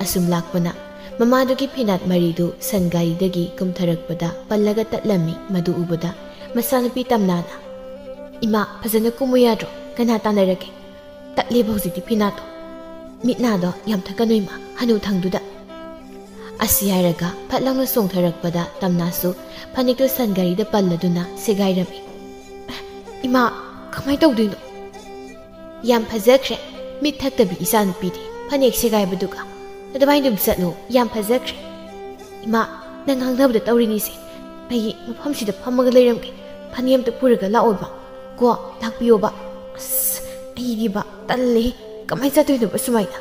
ꯑꯁꯨꯝ ꯂꯥꯛꯄꯅ ꯃꯃꯥꯗꯨꯒꯤ ꯐꯤꯅꯥꯠ ꯃꯔꯤꯗꯨ ꯁꯟ ꯒꯥꯔꯤꯗꯒꯤ ꯀꯨꯝꯊꯔꯛꯄꯗ ꯄꯜꯂꯒ ꯇꯠꯂꯝꯃꯤ꯫ ꯃꯗꯨ ꯎꯕꯗ ꯃꯆꯥꯅꯨꯄꯤ ꯇꯝꯅꯥꯅ, "ꯏꯃꯥ, ꯐꯖꯅ ꯀꯨꯝꯃꯨ ꯌꯥꯗ꯭ꯔꯣ? ꯀꯅꯥ ꯇꯥꯟꯅꯔꯒꯦ? ꯇꯠꯂꯦꯕ ꯍꯧꯖꯤꯛꯇꯤ ꯐꯤꯅꯥꯠꯇꯣ꯫ ꯃꯤꯠ ꯅꯥꯗꯣ ꯌꯥꯝ ꯊꯛꯀꯅꯨ ꯏꯃꯥ, ꯍꯅꯨ ꯊꯪꯗꯨꯗ"꯫ ꯑꯁꯤ ꯍꯥꯏꯔꯒ ꯐꯠ ꯂꯥꯎꯅ ꯆꯣꯡꯊꯔꯛꯄꯗ ꯇꯝꯅꯥꯁꯨ ꯐꯅꯦꯛꯇꯨ ꯁꯟ ꯒꯥꯔꯤꯗ ꯄꯜꯂꯗꯨꯅ ꯁꯦꯒꯥꯏꯔꯝꯃꯤ꯫ "ꯏꯃꯥ, ꯀꯃꯥꯏꯅ ꯇꯧꯗꯣꯏꯅꯣ?" "ꯌꯥꯝ ꯐꯖꯈ꯭ꯔꯦ꯫ ꯃꯤꯠ ꯊꯛꯇꯕꯤ ꯏꯆꯥꯅꯨꯄꯤꯗꯤ ꯐꯅꯦꯛ ꯁꯦꯒꯥꯏꯕꯗꯨꯒ꯫ ꯑꯗꯨꯃꯥꯏꯅ ꯑꯗꯨꯝ ꯆꯠꯂꯣ꯫ ꯌꯥꯝ ꯐꯖꯈ꯭ꯔꯦ꯫ ꯏꯃꯥ, ꯅꯪ ꯉꯥꯡꯅꯕꯗ ꯇꯧꯔꯤꯅꯤꯁꯦ꯫ ꯑꯩ ꯃꯐꯝꯁꯤꯗ ꯐꯝꯃꯒ ꯂꯩꯔꯝꯒꯦ꯫ ꯐꯅꯦꯛ ꯑꯝꯇ ꯄꯨꯔꯒ ꯂꯥꯛꯑꯣꯕ꯫ ꯀꯣ, ꯂꯥꯛꯄꯤꯌꯣꯕ꯫ ꯑꯁ, ꯑꯩꯗꯤꯕ ꯇꯜꯂꯦ꯫ ꯀꯃꯥꯏꯅ ꯆꯠꯇꯣꯏꯅꯣꯕ ꯁꯨꯃꯥꯏꯅ?"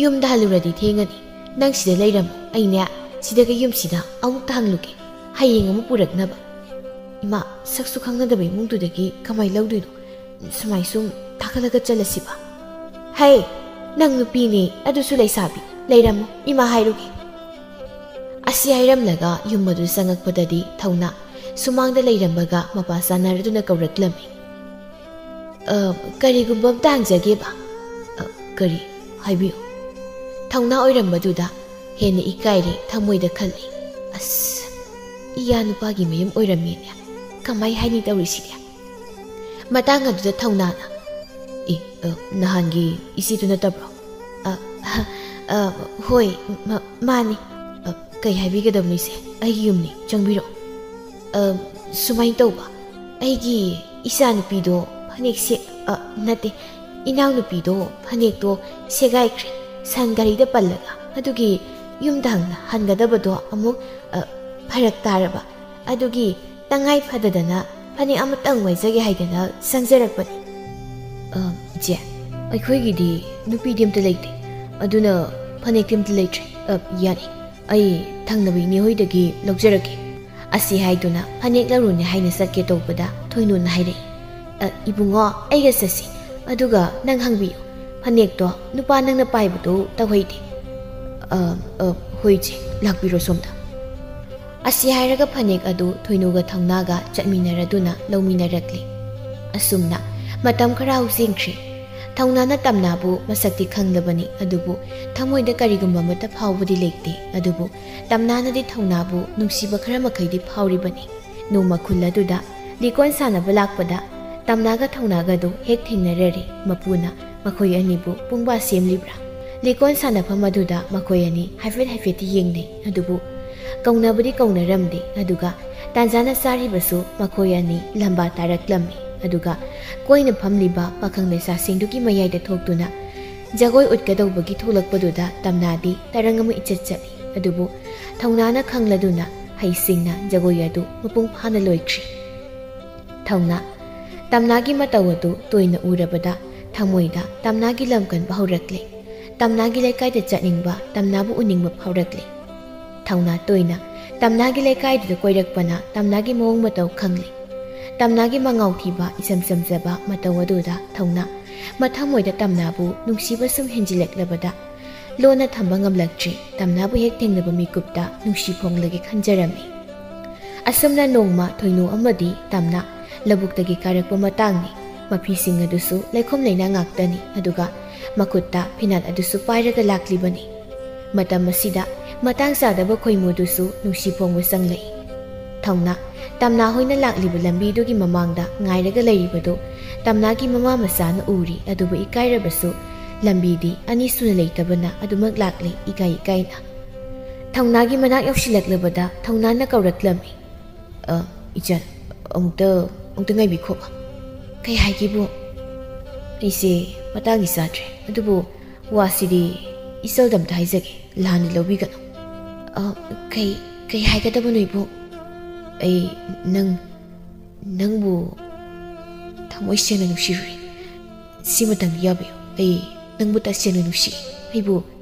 "ꯌꯨꯝꯗ ꯍꯜꯂꯨꯔꯗꯤ ꯊꯦꯡꯉꯅꯤ꯫ ꯅꯪ ꯁꯤꯗ ꯂꯩꯔꯝꯃꯣ꯫ ꯑꯩꯅꯦ, ꯁꯤꯗꯒ ꯌꯨꯝꯁꯤꯗ ꯑꯃꯨꯛꯇ ꯍꯪꯂꯨꯒꯦ꯫ ꯍꯌꯦꯡ ꯑꯃꯨꯛ ꯄꯨꯔꯛꯅꯕ"꯫ "ꯏꯃꯥ, ꯁꯛꯁꯨ ꯈꯪꯅꯗꯕ ꯏꯃꯨꯡꯗꯨꯗꯒꯤ ꯀꯃꯥꯏ ꯂꯧꯗꯣꯏꯅꯣ? ꯁꯨꯃꯥꯏ ꯁꯨꯝ ꯊꯥꯒꯠꯂꯒ ꯆꯠꯂꯁꯤꯕ?" "ꯍꯩ, ꯅꯪ ꯅꯨꯄꯤꯅꯦ, ꯑꯗꯨꯁꯨ ꯂꯩꯁꯥꯕꯤ꯫ ꯂꯩꯔꯝꯃꯣ, ꯏꯃꯥ ꯍꯥꯏꯔꯨꯒꯦ"꯫ ꯑꯁꯤ ꯍꯥꯏꯔꯝꯂꯒ ꯌꯨꯝ ꯑꯗꯨ ꯆꯪꯉꯛꯄꯗꯗꯤ ꯊꯧꯅꯥ ꯁꯨꯃꯥꯡꯗ ꯂꯩꯔꯝꯕꯒ ꯃꯄꯥ ꯆꯥꯟꯅꯔꯗꯨꯅ ꯀꯧꯔꯛꯂꯝꯃꯤ꯫ "ꯑ, ꯀꯔꯤꯒꯨꯝꯕ ꯑꯝꯇ ꯍꯪꯖꯒꯦꯕ"꯫ "ꯑ, ꯀꯔꯤ? ꯍꯥꯏꯕꯤꯌꯨ"꯫ ꯊꯧꯅꯥ ꯑꯣꯏꯔꯝꯕꯗꯨꯗ ꯍꯦꯟꯅ ꯏꯀꯥꯏꯔꯦ, ꯊꯃꯣꯏꯗ ꯈꯜꯂꯤ, "ꯑꯁ, ꯏꯌꯥ ꯅꯨꯄꯥꯒꯤ ꯃꯌꯨꯝ ꯑꯣꯏꯔꯝꯃꯦꯅꯦ꯫ ꯀꯃꯥꯏ ꯍꯥꯏꯅꯤ ꯇꯧꯔꯤꯁꯤꯗꯤ?" ꯃꯇꯥꯡ ꯑꯗꯨꯗ ꯊꯧꯅꯥꯅ, "ꯑꯦ, ꯑ, ꯅꯍꯥꯟꯒꯤ ꯏꯆꯦꯗꯨ ꯅꯠꯇꯕ꯭ꯔꯣ?" "ꯑ, ꯑ, ꯍꯣꯏ, ꯃ-, ꯃꯥꯅꯤ"꯫ "ꯑ, ꯀꯩ ꯍꯥꯏꯕꯤꯒꯗꯕꯅꯣ ꯏꯆꯦ? ꯑꯩꯒꯤ ꯌꯨꯝꯅꯤ, ꯆꯪꯕꯤꯔꯛꯑꯣ"꯫ "ꯑ, ꯁꯨꯃꯥꯏꯅ ꯇꯧꯕ, ꯑꯩꯒꯤ ꯏꯆꯥꯅꯨꯄꯤꯗꯣ ꯐꯅꯦꯛ ꯁꯦ-, ꯑ, ꯅꯠꯇꯦ, ꯏꯅꯥꯎꯅꯨꯄꯤꯗꯣ ꯐꯅꯦꯛꯇꯣ ꯁꯦꯒꯥꯏꯈ꯭ꯔꯦ, ꯁꯟ ꯒꯥꯔꯤꯗ ꯄꯜꯂꯒ꯫ ꯑꯗꯨꯒꯤ ꯌꯨꯝꯗ ꯍꯪ-, ꯍꯟꯒꯗꯕꯗꯣ ꯑꯃꯨꯛ, ꯑ, ꯐꯔꯛ ꯇꯥꯔꯕ꯫ ꯑꯗꯨꯒꯤ ꯇꯉꯥꯏ ꯐꯗꯗꯅ ꯐꯅꯦꯛ ꯑꯃꯇꯪ ꯋꯥꯏꯖꯒꯦ ꯍꯥꯏꯗꯅ ꯆꯪꯖꯔꯛꯄꯅꯤ"꯫ "ꯑ, ꯏꯆꯦ, ꯑꯩꯈꯣꯏꯒꯤꯗꯤ ꯅꯨꯄꯤꯗꯤ ꯑꯝꯇ ꯂꯩꯇꯦ, ꯑꯗꯨꯅ ꯐꯅꯦꯛꯇꯤ ꯑꯝꯇ ꯂꯩꯇ꯭ꯔꯦ꯫ ꯑ, ꯌꯥꯅꯤ, ꯑꯩ ꯊꯪꯅꯕ ꯏꯅꯦ ꯍꯣꯏꯗꯒꯤ ꯂꯧꯖꯔꯛꯀꯦ"꯫ ꯑꯁꯤ ꯍꯥꯏꯗꯨꯅ ꯐꯅꯦꯛ ꯂꯧꯔꯨꯅꯤ ꯍꯥꯏꯅ ꯆꯠꯀꯦ ꯇꯧꯕꯗ ꯊꯣꯏꯅꯨꯅ ꯍꯥꯏꯔꯛꯏ, "ꯑ, ꯏꯕꯨꯡꯉꯣ, ꯑꯩꯒ ꯆꯠꯁꯤ꯫ ꯑꯗꯨꯒ ꯅꯪ ꯍꯪꯕꯤꯌꯨ, ꯐꯅꯦꯛꯇꯣ ꯅꯨꯄꯥ ꯅꯪꯅ ꯄꯥꯏꯕꯗꯣ ꯇꯧꯍꯩꯗꯦ"꯫ "ꯑ, ꯑ, ꯍꯣꯏ ꯏꯆꯦ, ꯂꯥꯛꯄꯤꯔꯣ ꯁꯣꯝꯗ"꯫ ꯑꯁꯤ ꯍꯥꯏꯔꯒ ꯐꯅꯦꯛ ꯑꯗꯨ ꯊꯣꯏꯅꯨꯒ ꯊꯧꯅꯥꯒ ꯆꯠꯃꯤꯟꯅꯔꯗꯨꯅ ꯂꯧꯃꯤꯟꯅꯔꯛꯂꯤ꯫ ꯑꯁꯨꯝꯅ ꯃꯇꯝ ꯈꯔ ꯍꯧꯖꯤꯟꯈ꯭ꯔꯦ꯫ ꯊꯧꯅꯥꯅ ꯇꯝꯅꯥꯕꯨ ꯃꯁꯛꯇꯤ ꯈꯪꯂꯕꯅꯤ, ꯑꯗꯨꯕꯨ ꯊꯃꯣꯏꯗ ꯀꯔꯤꯒꯨꯝꯕ ꯑꯃꯠꯇ ꯐꯥꯎꯕꯗꯤ ꯂꯩꯇꯦ꯫ ꯑꯗꯨꯕꯨ ꯇꯝꯅꯥꯅꯗꯤ ꯊꯧꯅꯥꯕꯨ ꯅꯨꯡꯁꯤꯕ ꯈꯔ ꯃꯈꯩꯗꯤ ꯐꯥꯎꯔꯤꯕꯅꯤ꯫ ꯅꯣꯡꯃ ꯈꯨꯜ ꯑꯗꯨꯗ ꯂꯤꯀꯣꯟ ꯁꯥꯟꯅꯕ ꯂꯥꯛꯄꯗ ꯇꯝꯅꯥꯒ ꯊꯧꯅꯥꯒꯗꯨ ꯍꯦꯛ ꯊꯦꯡꯅꯔꯔꯦ꯫ ꯃꯄꯨꯅ ꯃꯈꯣꯏ ꯑꯅꯤꯕꯨ ꯄꯨꯡꯕꯥ ꯁꯦꯝꯂꯤꯕ꯭ꯔꯥ? ꯂꯤꯀꯣꯟ ꯁꯥꯟꯅꯐꯝ ꯑꯗꯨꯗ ꯃꯈꯣꯏ ꯑꯅꯤ ꯍꯥꯏꯐꯦꯠ ꯍꯥꯏꯐꯦꯠꯇꯤ ꯌꯦꯡꯅꯩ, ꯑꯗꯨꯕꯨ ꯀꯧꯅꯕꯗꯤ ꯀꯧꯅꯔꯝꯗꯦ꯫ ꯑꯗꯨꯒ ꯇꯥꯟꯖꯥꯅ ꯆꯥꯔꯤꯕꯁꯨ ꯃꯈꯣꯏ ꯑꯅꯤ ꯂꯝꯕꯥ ꯇꯥꯔꯛꯂꯝꯃꯤ꯫ ꯑꯗꯨꯒ ꯀꯣꯏꯅ ꯐꯝꯂꯤꯕ ꯄꯥꯈꯪ ꯂꯩꯁꯥꯁꯤꯡꯗꯨꯒꯤ ꯃꯌꯥꯏꯗ ꯊꯣꯛꯇꯨꯅ ꯖꯒꯣꯏ ꯎꯠꯀꯗꯧꯕꯒꯤ ꯊꯣꯛꯂꯛꯄꯗꯨꯗ ꯇꯝꯅꯥꯗꯤ ꯇꯔꯪ ꯑꯃ ꯏꯆꯠ ꯆꯠꯂꯤ꯫ ꯑꯗꯨꯕꯨ ꯊꯧꯅꯥꯅ ꯈꯪꯂꯗꯨꯅ ꯍꯩꯁꯤꯡꯅ ꯖꯒꯣꯏ ꯑꯗꯨ ꯃꯄꯨꯡ ꯐꯥꯅ ꯂꯣꯏꯈ꯭ꯔꯤ꯫ ꯊꯧꯅꯥ꯫ ꯇꯝꯅꯥꯒꯤ ꯃꯇꯧ ꯑꯗꯨ ꯇꯣꯏꯅ ꯎꯔꯕꯗ ꯊꯃꯣꯏꯗ ꯇꯝꯅꯥꯒꯤ ꯂꯝ ꯀꯟꯕ ꯍꯧꯔꯛꯂꯦ꯫ ꯇꯝꯅꯥꯒꯤ ꯂꯩꯀꯥꯏꯗ ꯆꯠꯅꯤꯡꯕ, ꯇꯝꯅꯥꯕꯨ ꯎꯅꯤꯡꯕ ꯐꯥꯎꯔꯛꯂꯦ꯫ ꯊꯧꯅꯥ ꯇꯣꯏꯅ ꯇꯝꯅꯥꯒꯤ ꯂꯩꯀꯥꯏꯗꯨꯗ ꯀꯣꯏꯔꯛꯄꯅ ꯇꯝꯅꯥꯒꯤ ꯃꯑꯣꯡ ꯃꯇꯧ ꯈꯪꯂꯦ꯫ ꯇꯝꯅꯥꯒꯤ ꯃꯉꯥꯎ ꯊꯤꯕ, ꯏꯆꯝ ꯆꯝꯖꯕ ꯃꯇꯧ ꯑꯗꯨꯗ ꯊꯧꯅꯥ ꯃꯊꯃꯣꯏꯗ ꯇꯝꯅꯥꯕꯨ ꯅꯨꯡꯁꯤꯕ ꯁꯨꯝ ꯍꯦꯟꯖꯤꯜꯂꯛꯂꯕꯗ ꯂꯣꯟꯅ ꯊꯝꯕ ꯉꯝꯂꯛꯇ꯭ꯔꯦ꯫ ꯇꯝꯅꯥꯕꯨ ꯍꯦꯛ ꯊꯦꯡꯅꯕ ꯃꯤꯀꯨꯞꯇ ꯅꯨꯡꯁꯤ ꯐꯣꯡꯂꯒꯦ ꯈꯟꯖꯔꯝꯃꯤ꯫ ꯑꯁꯨꯝꯅ ꯅꯣꯡꯃ ꯊꯣꯏꯅꯨ ꯑꯃꯗꯤ ꯇꯝꯅꯥ ꯂꯧꯕꯨꯛꯇꯒꯤ ꯀꯥꯔꯛꯄ ꯃꯇꯥꯡꯅꯤ꯫ ꯃꯐꯤꯁꯤꯡ ꯑꯗꯨꯁꯨ ꯂꯩꯈꯣꯝ ꯂꯩꯅꯥ ꯉꯥꯛꯇꯅꯤ, ꯑꯗꯨꯒ ꯃꯈꯨꯠꯇ ꯐꯤꯅꯥꯠ ꯑꯗꯨꯁꯨ ꯄꯥꯏꯔꯒ ꯂꯥꯛꯂꯤꯕꯅꯤ꯫ ꯃꯇꯝ ꯑꯁꯤꯗ ꯃꯇꯥꯡ ꯆꯥꯗꯕ ꯈꯣꯏꯃꯨꯗꯨꯁꯨ ꯅꯨꯡꯁꯤ ꯐꯣꯡꯕ ꯆꯪꯂꯛꯏ꯫ ꯊꯧꯅꯥ, ꯇꯝꯅꯥ ꯍꯣꯏꯅ ꯂꯥꯛꯂꯤꯕ ꯂꯝꯕꯤꯗꯨꯒꯤ ꯃꯃꯥꯡꯗ ꯉꯥꯏꯔꯒ ꯂꯩꯔꯤꯕꯗꯨ ꯇꯝꯅꯥꯒꯤ ꯃꯃꯥ ꯃꯆꯥꯅ ꯎꯔꯤ, ꯑꯗꯨꯕꯨ ꯏꯀꯥꯏꯔꯕꯁꯨ ꯂꯝꯕꯤꯗꯤ ꯑꯅꯤ ꯁꯨꯅ ꯂꯩꯇꯕꯅ ꯑꯗꯨꯃꯛ ꯂꯥꯛꯂꯤ ꯏꯀꯥꯏ ꯏꯀꯥꯏꯅ꯫ ꯊꯧꯅꯥꯒꯤ ꯃꯅꯥꯛ ꯌꯧꯁꯤꯜꯂꯛꯂꯕꯗ ꯊꯧꯅꯥꯅ ꯀꯧꯔꯛꯂꯝꯃꯤ꯫ "ꯑ, ꯏꯆꯟ, ꯑꯃꯨꯛꯇ, ꯑꯃꯨꯛꯇ ꯉꯥꯏꯕꯤꯈꯣꯕ꯫" "ꯀꯩ ꯍꯥꯏꯒꯦꯕꯨ?" "ꯑꯩꯁꯦ ꯃꯇꯥꯡꯗꯤ ꯆꯥꯗ꯭ꯔꯦ, ꯑꯗꯨꯕꯨ ꯋꯥꯁꯤꯗꯤ ꯏꯆꯜꯗ ꯑꯝꯇ ꯍꯥꯏꯖꯒꯦ, ꯂꯥꯟꯅ ꯂꯧꯕꯤꯒꯅꯨ꯫" "ꯑ, ꯀꯩ, ꯀꯩ ꯍꯥꯏꯒꯗꯕꯅꯣ ꯏꯕꯨꯡ?" "ꯑꯩ ꯅꯪ, ꯅꯪꯕꯨ ꯊꯃꯣꯏ ꯁꯦꯡꯅ ꯅꯨꯡꯁꯤꯔꯨꯔꯦ꯫ ꯁꯤꯃꯇꯪꯗꯤ ꯌꯥꯕꯤꯌꯨ꯫ ꯑꯩ ꯅꯪꯕꯨ ꯇꯁꯦꯡꯅ ꯅꯨꯡꯁꯤ꯫ ꯑꯩꯕꯨ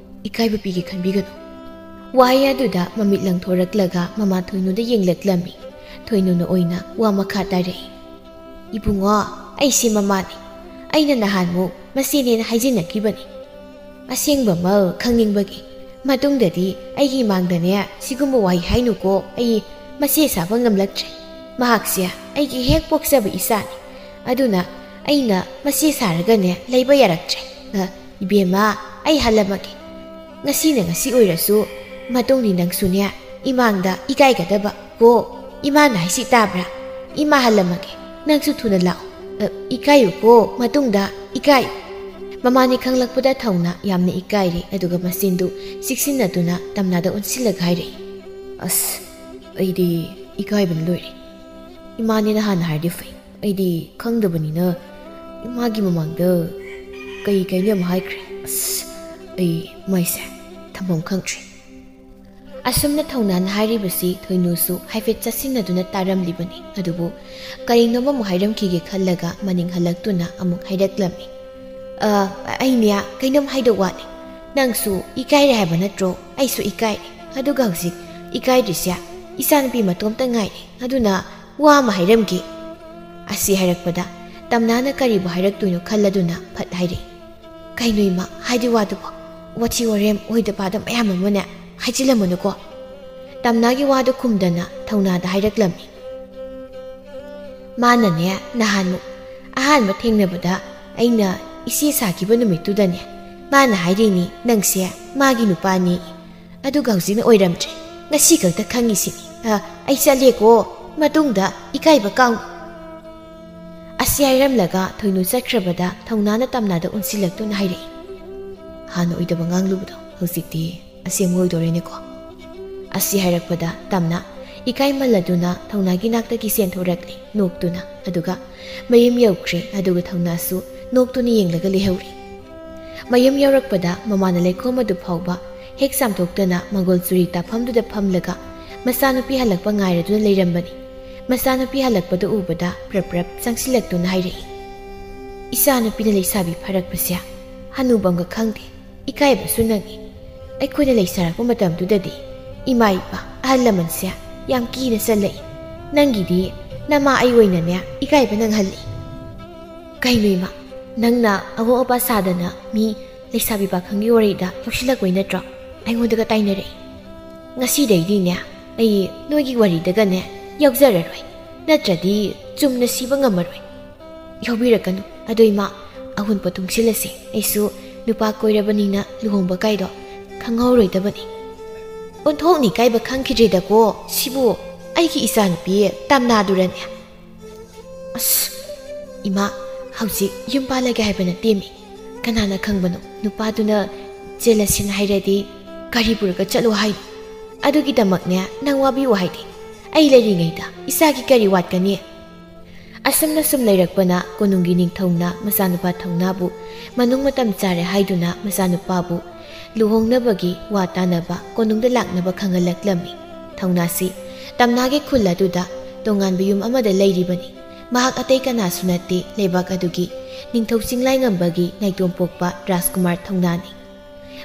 ꯏꯀꯥꯏꯕ ꯄꯤꯒꯦ ꯈꯟꯕꯤꯒꯅꯨ꯫" ꯋꯥꯍꯩ ꯑꯗꯨꯗ ꯃꯃꯤꯠ ꯂꯪꯊꯣꯔꯛꯂꯒ ꯃꯃꯥ ꯊꯣꯏꯅꯨꯗ ꯌꯦꯡꯂꯛꯂꯝꯃꯤ꯫ ꯊꯣꯏꯅꯨꯅ ꯑꯣꯏꯅ ꯋꯥ ꯃꯈꯥ ꯇꯥꯔꯛꯏ꯫ "ꯏꯕꯨꯡꯉꯣ, ꯑꯩꯁꯦ ꯃꯃꯥꯅꯤ꯫ ꯑꯩꯅ ꯅꯍꯥꯟꯃꯨꯛ ꯃꯆꯦꯅꯦꯅ ꯍꯥꯏꯖꯤꯟꯅꯈꯤꯕꯅꯤ꯫ ꯑꯁꯦꯡꯕꯃꯛ ꯈꯪꯅꯤꯡꯕꯒꯤ꯫ ꯃꯇꯨꯡꯗꯗꯤ ꯑꯩꯒꯤ ꯏꯃꯥꯡꯗꯅꯦ ꯁꯤꯒꯨꯝꯕ ꯋꯥꯍꯩ ꯍꯥꯏꯅꯨꯀꯣ꯫ ꯑꯩ ꯃꯆꯦ ꯁꯥꯕ ꯉꯝꯂꯛꯇ꯭ꯔꯦ꯫ ꯃꯍꯥꯛꯁꯦ ꯑꯩꯒꯤ ꯍꯦꯛ ꯄꯣꯛꯆꯕ ꯏꯆꯥꯅꯤ꯫ ꯑꯗꯨꯅ ꯑꯩꯅ ꯃꯁꯤ ꯁꯥꯔꯒꯅꯦ ꯂꯩꯕ ꯌꯥꯔꯛꯇ꯭ꯔꯦ꯫ ꯑ, ꯏꯕꯦꯝꯃ, ꯑꯩ ꯍꯜꯂꯝꯃꯒꯦ꯫ ꯉꯁꯤꯅ ꯉꯁꯤ ꯑꯣꯏꯔꯁꯨ ꯃꯇꯨꯡꯗꯤ ꯅꯪꯁꯨꯅꯦ ꯏꯃꯥꯡꯗ ꯏꯀꯥꯏꯒꯗꯕ ꯀꯣ꯫ ꯏꯃꯥꯅ ꯍꯥꯏꯁꯤ ꯇꯥꯕ꯭ꯔꯥ? ꯏꯃꯥ ꯍꯜꯂꯝꯃꯒꯦ꯫ ꯅꯪꯁꯨ ꯊꯨꯅ ꯂꯥꯛꯑꯣ꯫ ꯑ, ꯏꯀꯥꯏꯌꯨꯀꯣ, ꯃꯇꯨꯡꯗ ꯏꯀꯥꯏꯌꯨ꯫ ꯃꯃꯥꯅꯤ ꯈꯪꯂꯛꯄꯗ ꯊꯧꯅ ꯌꯥꯝꯅ ꯏꯀꯥꯏꯔꯦ, ꯑꯗꯨꯒ ꯃꯆꯤꯟꯗꯨ ꯆꯤꯛꯁꯤꯟꯅꯗꯨꯅ ꯇꯝꯅꯥꯗ ꯑꯣꯟꯁꯤꯜꯂꯒ ꯍꯥꯏꯔꯛꯏ, "ꯑꯁ, ꯑꯩꯗꯤ ꯏꯀꯥꯏꯕꯅ ꯂꯣꯏꯔꯦ꯫ ꯏꯃꯥꯅꯦꯅ ꯍꯥꯟꯅ ꯍꯥꯏꯔꯗꯤ ꯐꯩ꯫ ꯑꯩꯗꯤ ꯈꯪꯗꯕꯅꯤꯅ ꯏꯃꯥꯒꯤ ꯃꯃꯥꯡꯗ ꯀꯩ ꯀꯩꯅꯣ ꯌꯥꯝ ꯍꯥꯏꯈ꯭ꯔꯦ꯫ ꯑꯁ, ꯑꯩ ꯃꯥꯏꯁꯦ ꯊꯝꯐꯝ ꯈꯪꯗ꯭ꯔꯦ꯫" ꯑꯁꯨꯝꯅ ꯊꯧꯅꯥꯅ ꯍꯥꯏꯔꯤꯕꯁꯤ ꯊꯣꯏꯅꯨꯁꯨ ꯍꯥꯏꯐꯦꯠ ꯆꯠꯁꯤꯟꯅꯗꯨꯅ ꯇꯥꯔꯝꯂꯤꯕꯅꯤ꯫ ꯑꯗꯨꯕꯨ ꯀꯔꯤꯅꯣꯃ ꯑꯃꯨꯛ ꯍꯥꯏꯔꯝꯈꯤꯒꯦ ꯈꯜꯂꯒ ꯃꯅꯤꯡ ꯍꯜꯂꯛꯇꯨꯅ ꯑꯃꯨꯛ ꯍꯥꯏꯔꯛꯂꯝꯃꯤ, "ꯑ, ꯑꯩꯅꯦ ꯀꯩꯅꯣꯝ ꯍꯥꯏꯗꯧ ꯋꯥꯠꯂꯤ꯫ ꯅꯪꯁꯨ ꯏꯀꯥꯏꯔꯦ ꯍꯥꯏꯕ ꯅꯠꯇ꯭ꯔꯣ? ꯑꯩꯁꯨ ꯏꯀꯥꯏꯔꯦ꯫ ꯑꯗꯨꯒ ꯍꯧꯖꯤꯛ ꯏꯀꯥꯏꯗ꯭ꯔꯤꯁꯦ ꯏꯆꯥꯅꯨꯄꯤ ꯃꯇꯣꯝꯇ ꯉꯥꯏꯔꯦ꯫ ꯑꯗꯨꯅ ꯋꯥ ꯑꯃ ꯍꯥꯏꯔꯝꯒꯦ꯫" ꯑꯁꯤ ꯍꯥꯏꯔꯛꯄꯗ ꯇꯝꯅꯥꯅ ꯀꯔꯤꯕꯨ ꯍꯥꯏꯔꯛꯇꯣꯏꯅꯣ ꯈꯜꯂꯗꯨꯅ ꯐꯠ ꯍꯥꯏꯔꯛꯏ, "ꯀꯩꯅꯣ ꯏꯃꯥ, ꯍꯥꯏꯗꯤ ꯋꯥꯗꯨꯕꯣ? ꯋꯥꯊꯤ ꯋꯥꯔꯦꯝ ꯑꯣꯏꯗ ꯄꯥꯗ ꯃꯌꯥꯝ ꯑꯃꯅꯦ ꯍꯥꯏꯖꯤꯜꯂꯝꯃꯅꯨꯀꯣ꯫" ꯇꯝꯅꯥꯒꯤ ꯋꯥꯗꯨ ꯈꯨꯝꯗꯅ ꯊꯧꯅꯥꯗ ꯍꯥꯏꯔꯛꯂꯝꯃꯤ꯫ ꯃꯥꯅꯅꯦ ꯅꯍꯥꯟꯃꯨꯛ ꯑꯍꯥꯟꯕ ꯊꯦꯡꯅꯕꯗ ꯑꯩꯅ ꯏꯆꯦ ꯁꯥꯈꯤꯕ ꯅꯨꯃꯤꯠꯇꯨꯗꯅꯦ ꯃꯥꯅ ꯍꯥꯏꯔꯤꯅꯤ, "ꯅꯪꯁꯦ ꯃꯥꯒꯤ ꯅꯨꯄꯥꯅꯤ꯫" ꯑꯗꯨꯒ ꯍꯧꯖꯤꯛꯅ ꯑꯣꯏꯔꯝꯗ꯭ꯔꯦ꯫ ꯉꯁꯤ ꯈꯛꯇ ꯈꯪꯉꯤꯁꯤꯅꯤ꯫ ꯑ, ꯑꯩ ꯆꯠꯂꯦꯀꯣ꯫ ꯃꯇꯨꯡꯗ ꯏꯀꯥꯏꯕ ꯀꯥꯎꯅꯤ꯫ ꯑꯁꯤ ꯍꯥꯏꯔꯝꯂꯒ ꯊꯣꯏꯅꯨ ꯆꯠꯈ꯭ꯔꯕꯗ ꯊꯧꯅꯥꯅ ꯇꯝꯅꯥꯗ ꯑꯣꯟꯁꯤꯜꯂꯛꯇꯨꯅ ꯍꯥꯏꯔꯛꯏ, "ꯍꯥꯟꯅ ꯑꯣꯏꯗꯕ ꯉꯥꯡꯂꯨꯕꯗꯣ ꯍꯧꯖꯤꯛꯇꯤ ꯑꯁꯦꯡꯕ ꯑꯣꯏꯗꯣꯔꯦꯅꯦꯀꯣ?" ꯑꯁꯤ ꯍꯥꯏꯔꯛꯄꯗ ꯇꯝꯅ ꯏꯀꯥꯏꯃꯜꯂꯗꯨꯅ ꯊꯧꯅꯥꯒꯤ ꯅꯥꯛꯇꯒꯤ ꯆꯦꯟꯊꯣꯔꯛꯂꯦ ꯅꯣꯛꯇꯨꯅ꯫ ꯑꯗꯨꯒ ꯃꯌꯨꯝ ꯌꯧꯈ꯭ꯔꯦ꯫ ꯑꯗꯨꯒ ꯊꯧꯅꯥꯁꯨ ꯅꯣꯛꯇꯨꯅ ꯌꯦꯡꯂꯒ ꯂꯩꯍꯧꯔꯤ꯫ ꯃꯌꯨꯝ ꯌꯧꯔꯛꯄꯗ ꯃꯃꯥꯅ ꯂꯩꯈꯣꯝ ꯑꯗꯨ ꯐꯥꯎꯕ ꯍꯦꯛ ꯆꯥꯝꯊꯣꯛꯇꯅ ꯃꯪꯒꯣꯜ ꯆꯨꯔꯤ ꯇꯥꯐꯝꯗꯨꯗ ꯐꯝꯂꯒ ꯃꯆꯥꯅꯨꯄꯤ ꯍꯜꯂꯛꯄ ꯉꯥꯏꯔꯗꯨꯅ ꯂꯩꯔꯝꯕꯅꯤ꯫ ꯃꯆꯥꯅꯨꯄꯤ ꯍꯜꯂꯛꯄꯗꯨ ꯎꯕꯗ ꯄ꯭ꯔꯞ ꯄ꯭ꯔꯞ ꯆꯪꯁꯤꯜꯂꯛꯇꯨꯅ ꯍꯥꯏꯔꯛꯏ, "ꯏꯆꯥꯅꯨꯄꯤꯅ ꯂꯩꯁꯥꯕꯤ ꯐꯥꯔꯛꯄꯁꯦ ꯍꯅꯨꯕꯝꯒ ꯈꯪꯗꯦ, ꯏꯀꯥꯏꯕꯁꯨ ꯅꯪꯉꯤ꯫ ꯑꯩꯈꯣꯏꯅ ꯂꯩꯁꯥꯔꯛꯄ ꯃꯇꯝꯗꯨꯗꯗꯤ ꯏꯃꯥ ꯏꯄꯥ ꯑꯍꯜ ꯂꯃꯟꯁꯦ ꯌꯥꯝ ꯀꯤꯅ ꯆꯠꯂꯛꯏ꯫ ꯅꯪꯒꯤꯗꯤ ꯅꯃꯥ ꯑꯩ ꯑꯣꯏꯅꯅꯦ ꯏꯀꯥꯏꯕ ꯅꯪꯍꯜꯂꯤ꯫" "ꯀꯩꯅꯣ ꯏꯃꯥ, ꯅꯪꯅ ꯑꯋꯣꯛ ꯑꯄꯥ ꯁꯥꯗꯅ ꯃꯤ ꯂꯩꯁꯥꯕꯤ ꯄꯥꯈꯪꯒꯤ ꯋꯥꯔꯤꯗ ꯌꯥꯎꯁꯤꯜꯂꯛꯄꯩ ꯅꯠꯇ꯭ꯔꯣ ꯑꯩꯉꯣꯟꯗꯒ ꯇꯥꯏꯅꯔꯛꯏ? ꯉꯁꯤꯗꯩꯗꯤꯅꯦ ꯑꯩ ꯅꯣꯏꯒꯤ ꯋꯥꯔꯤꯗꯒꯅꯦ ꯌꯥꯎꯖꯔꯔꯣꯏ, ꯅꯠꯇ꯭ꯔꯗꯤ ꯆꯨꯝꯅ ꯁꯤꯕ ꯉꯝꯃꯔꯣꯏ꯫" ꯌꯥꯎꯕꯤꯔꯛꯀꯅꯨ꯫ ꯑꯗꯣ ꯏꯃꯥ, ꯑꯍꯨꯟꯄꯣꯠ ꯇꯨꯡꯁꯤꯜꯂꯁꯦ꯫ ꯑꯩꯁꯨ ꯅꯨꯄꯥ ꯀꯣꯏꯔꯕꯅꯤꯅ ꯂꯨꯍꯣꯡꯕ ꯀꯥꯏꯗꯣ ꯈꯪꯍꯧꯔꯣꯏꯗꯕꯅꯤ꯫ ꯑꯣꯟꯊꯣꯛꯅꯤ ꯀꯥꯏꯕ ꯈꯪꯈꯤꯗ꯭ꯔꯦꯗꯀꯣ꯫ ꯁꯤꯕꯨ ꯑꯩꯒꯤ ꯏꯆꯥꯅꯨꯄꯤ ꯇꯝꯅꯥꯗꯨꯔꯅꯦ? ꯑꯁ, ꯏꯃꯥ, ꯍꯧꯖꯤꯛ ꯌꯨꯝ ꯄꯥꯜꯂꯒꯦ ꯍꯥꯏꯕ ꯅꯠꯇꯦꯃꯤ꯫ ꯀꯅꯥꯅ ꯈꯪꯕꯅꯣ, ꯅꯨꯄꯥꯗꯨꯅ ꯆꯦꯜꯂꯁꯤꯅ ꯍꯥꯏꯔꯗꯤ ꯀꯔꯤ ꯄꯨꯔꯒ ꯆꯠꯂꯣ ꯍꯥꯏꯅꯣ? ꯑꯗꯨꯒꯤꯗꯃꯛꯅꯦ ꯅꯪ ꯋꯥꯕꯤꯌꯨ ꯍꯥꯏꯗꯦ꯫ ꯑꯩ ꯂꯩꯔꯤꯉꯩꯗ ꯏꯆꯥꯒꯤ ꯀꯔꯤ ꯋꯥꯠꯀꯅꯤ? ꯑꯁꯨꯝꯅ ꯁꯨꯝ ꯂꯩꯔꯛꯄꯅ ꯀꯣꯅꯨꯡꯒꯤ ꯅꯤꯡꯊꯧꯅ ꯃꯆꯥꯅꯨꯄꯥ ꯊꯧꯅꯥꯕꯨ ꯃꯅꯨꯡ ꯃꯇꯝ ꯆꯥꯔꯦ ꯍꯥꯏꯗꯨꯅ ꯃꯆꯥꯅꯨꯄꯥꯕꯨ ꯂꯨꯍꯣꯡꯅꯕꯒꯤ ꯋꯥ ꯇꯥꯅꯕ ꯀꯣꯅꯨꯡꯗ ꯂꯥꯛꯅꯕ ꯈꯪꯍꯜꯂꯛꯂꯝꯃꯤ꯫ ꯊꯧꯅꯥꯁꯤ ꯇꯝꯅꯥꯒꯤ ꯈꯨꯜ ꯑꯗꯨꯗ ꯇꯣꯉꯥꯟꯕ ꯌꯨꯝ ꯑꯃꯗ ꯂꯩꯔꯤꯕꯅꯤ꯫ ꯃꯍꯥꯛ ꯑꯇꯩ ꯀꯅꯥꯁꯨ ꯅꯠꯇꯦ, ꯂꯩꯕꯥꯛ ꯑꯗꯨꯒꯤ ꯅꯤꯡꯊꯧ ꯆꯤꯡꯂꯥꯏꯉꯝꯕꯒꯤ ꯅꯥꯏꯇꯣꯝ ꯄꯣꯛꯄ ꯔꯥꯖꯀꯨꯃꯥꯔ ꯊꯧꯅꯥꯅꯤ꯫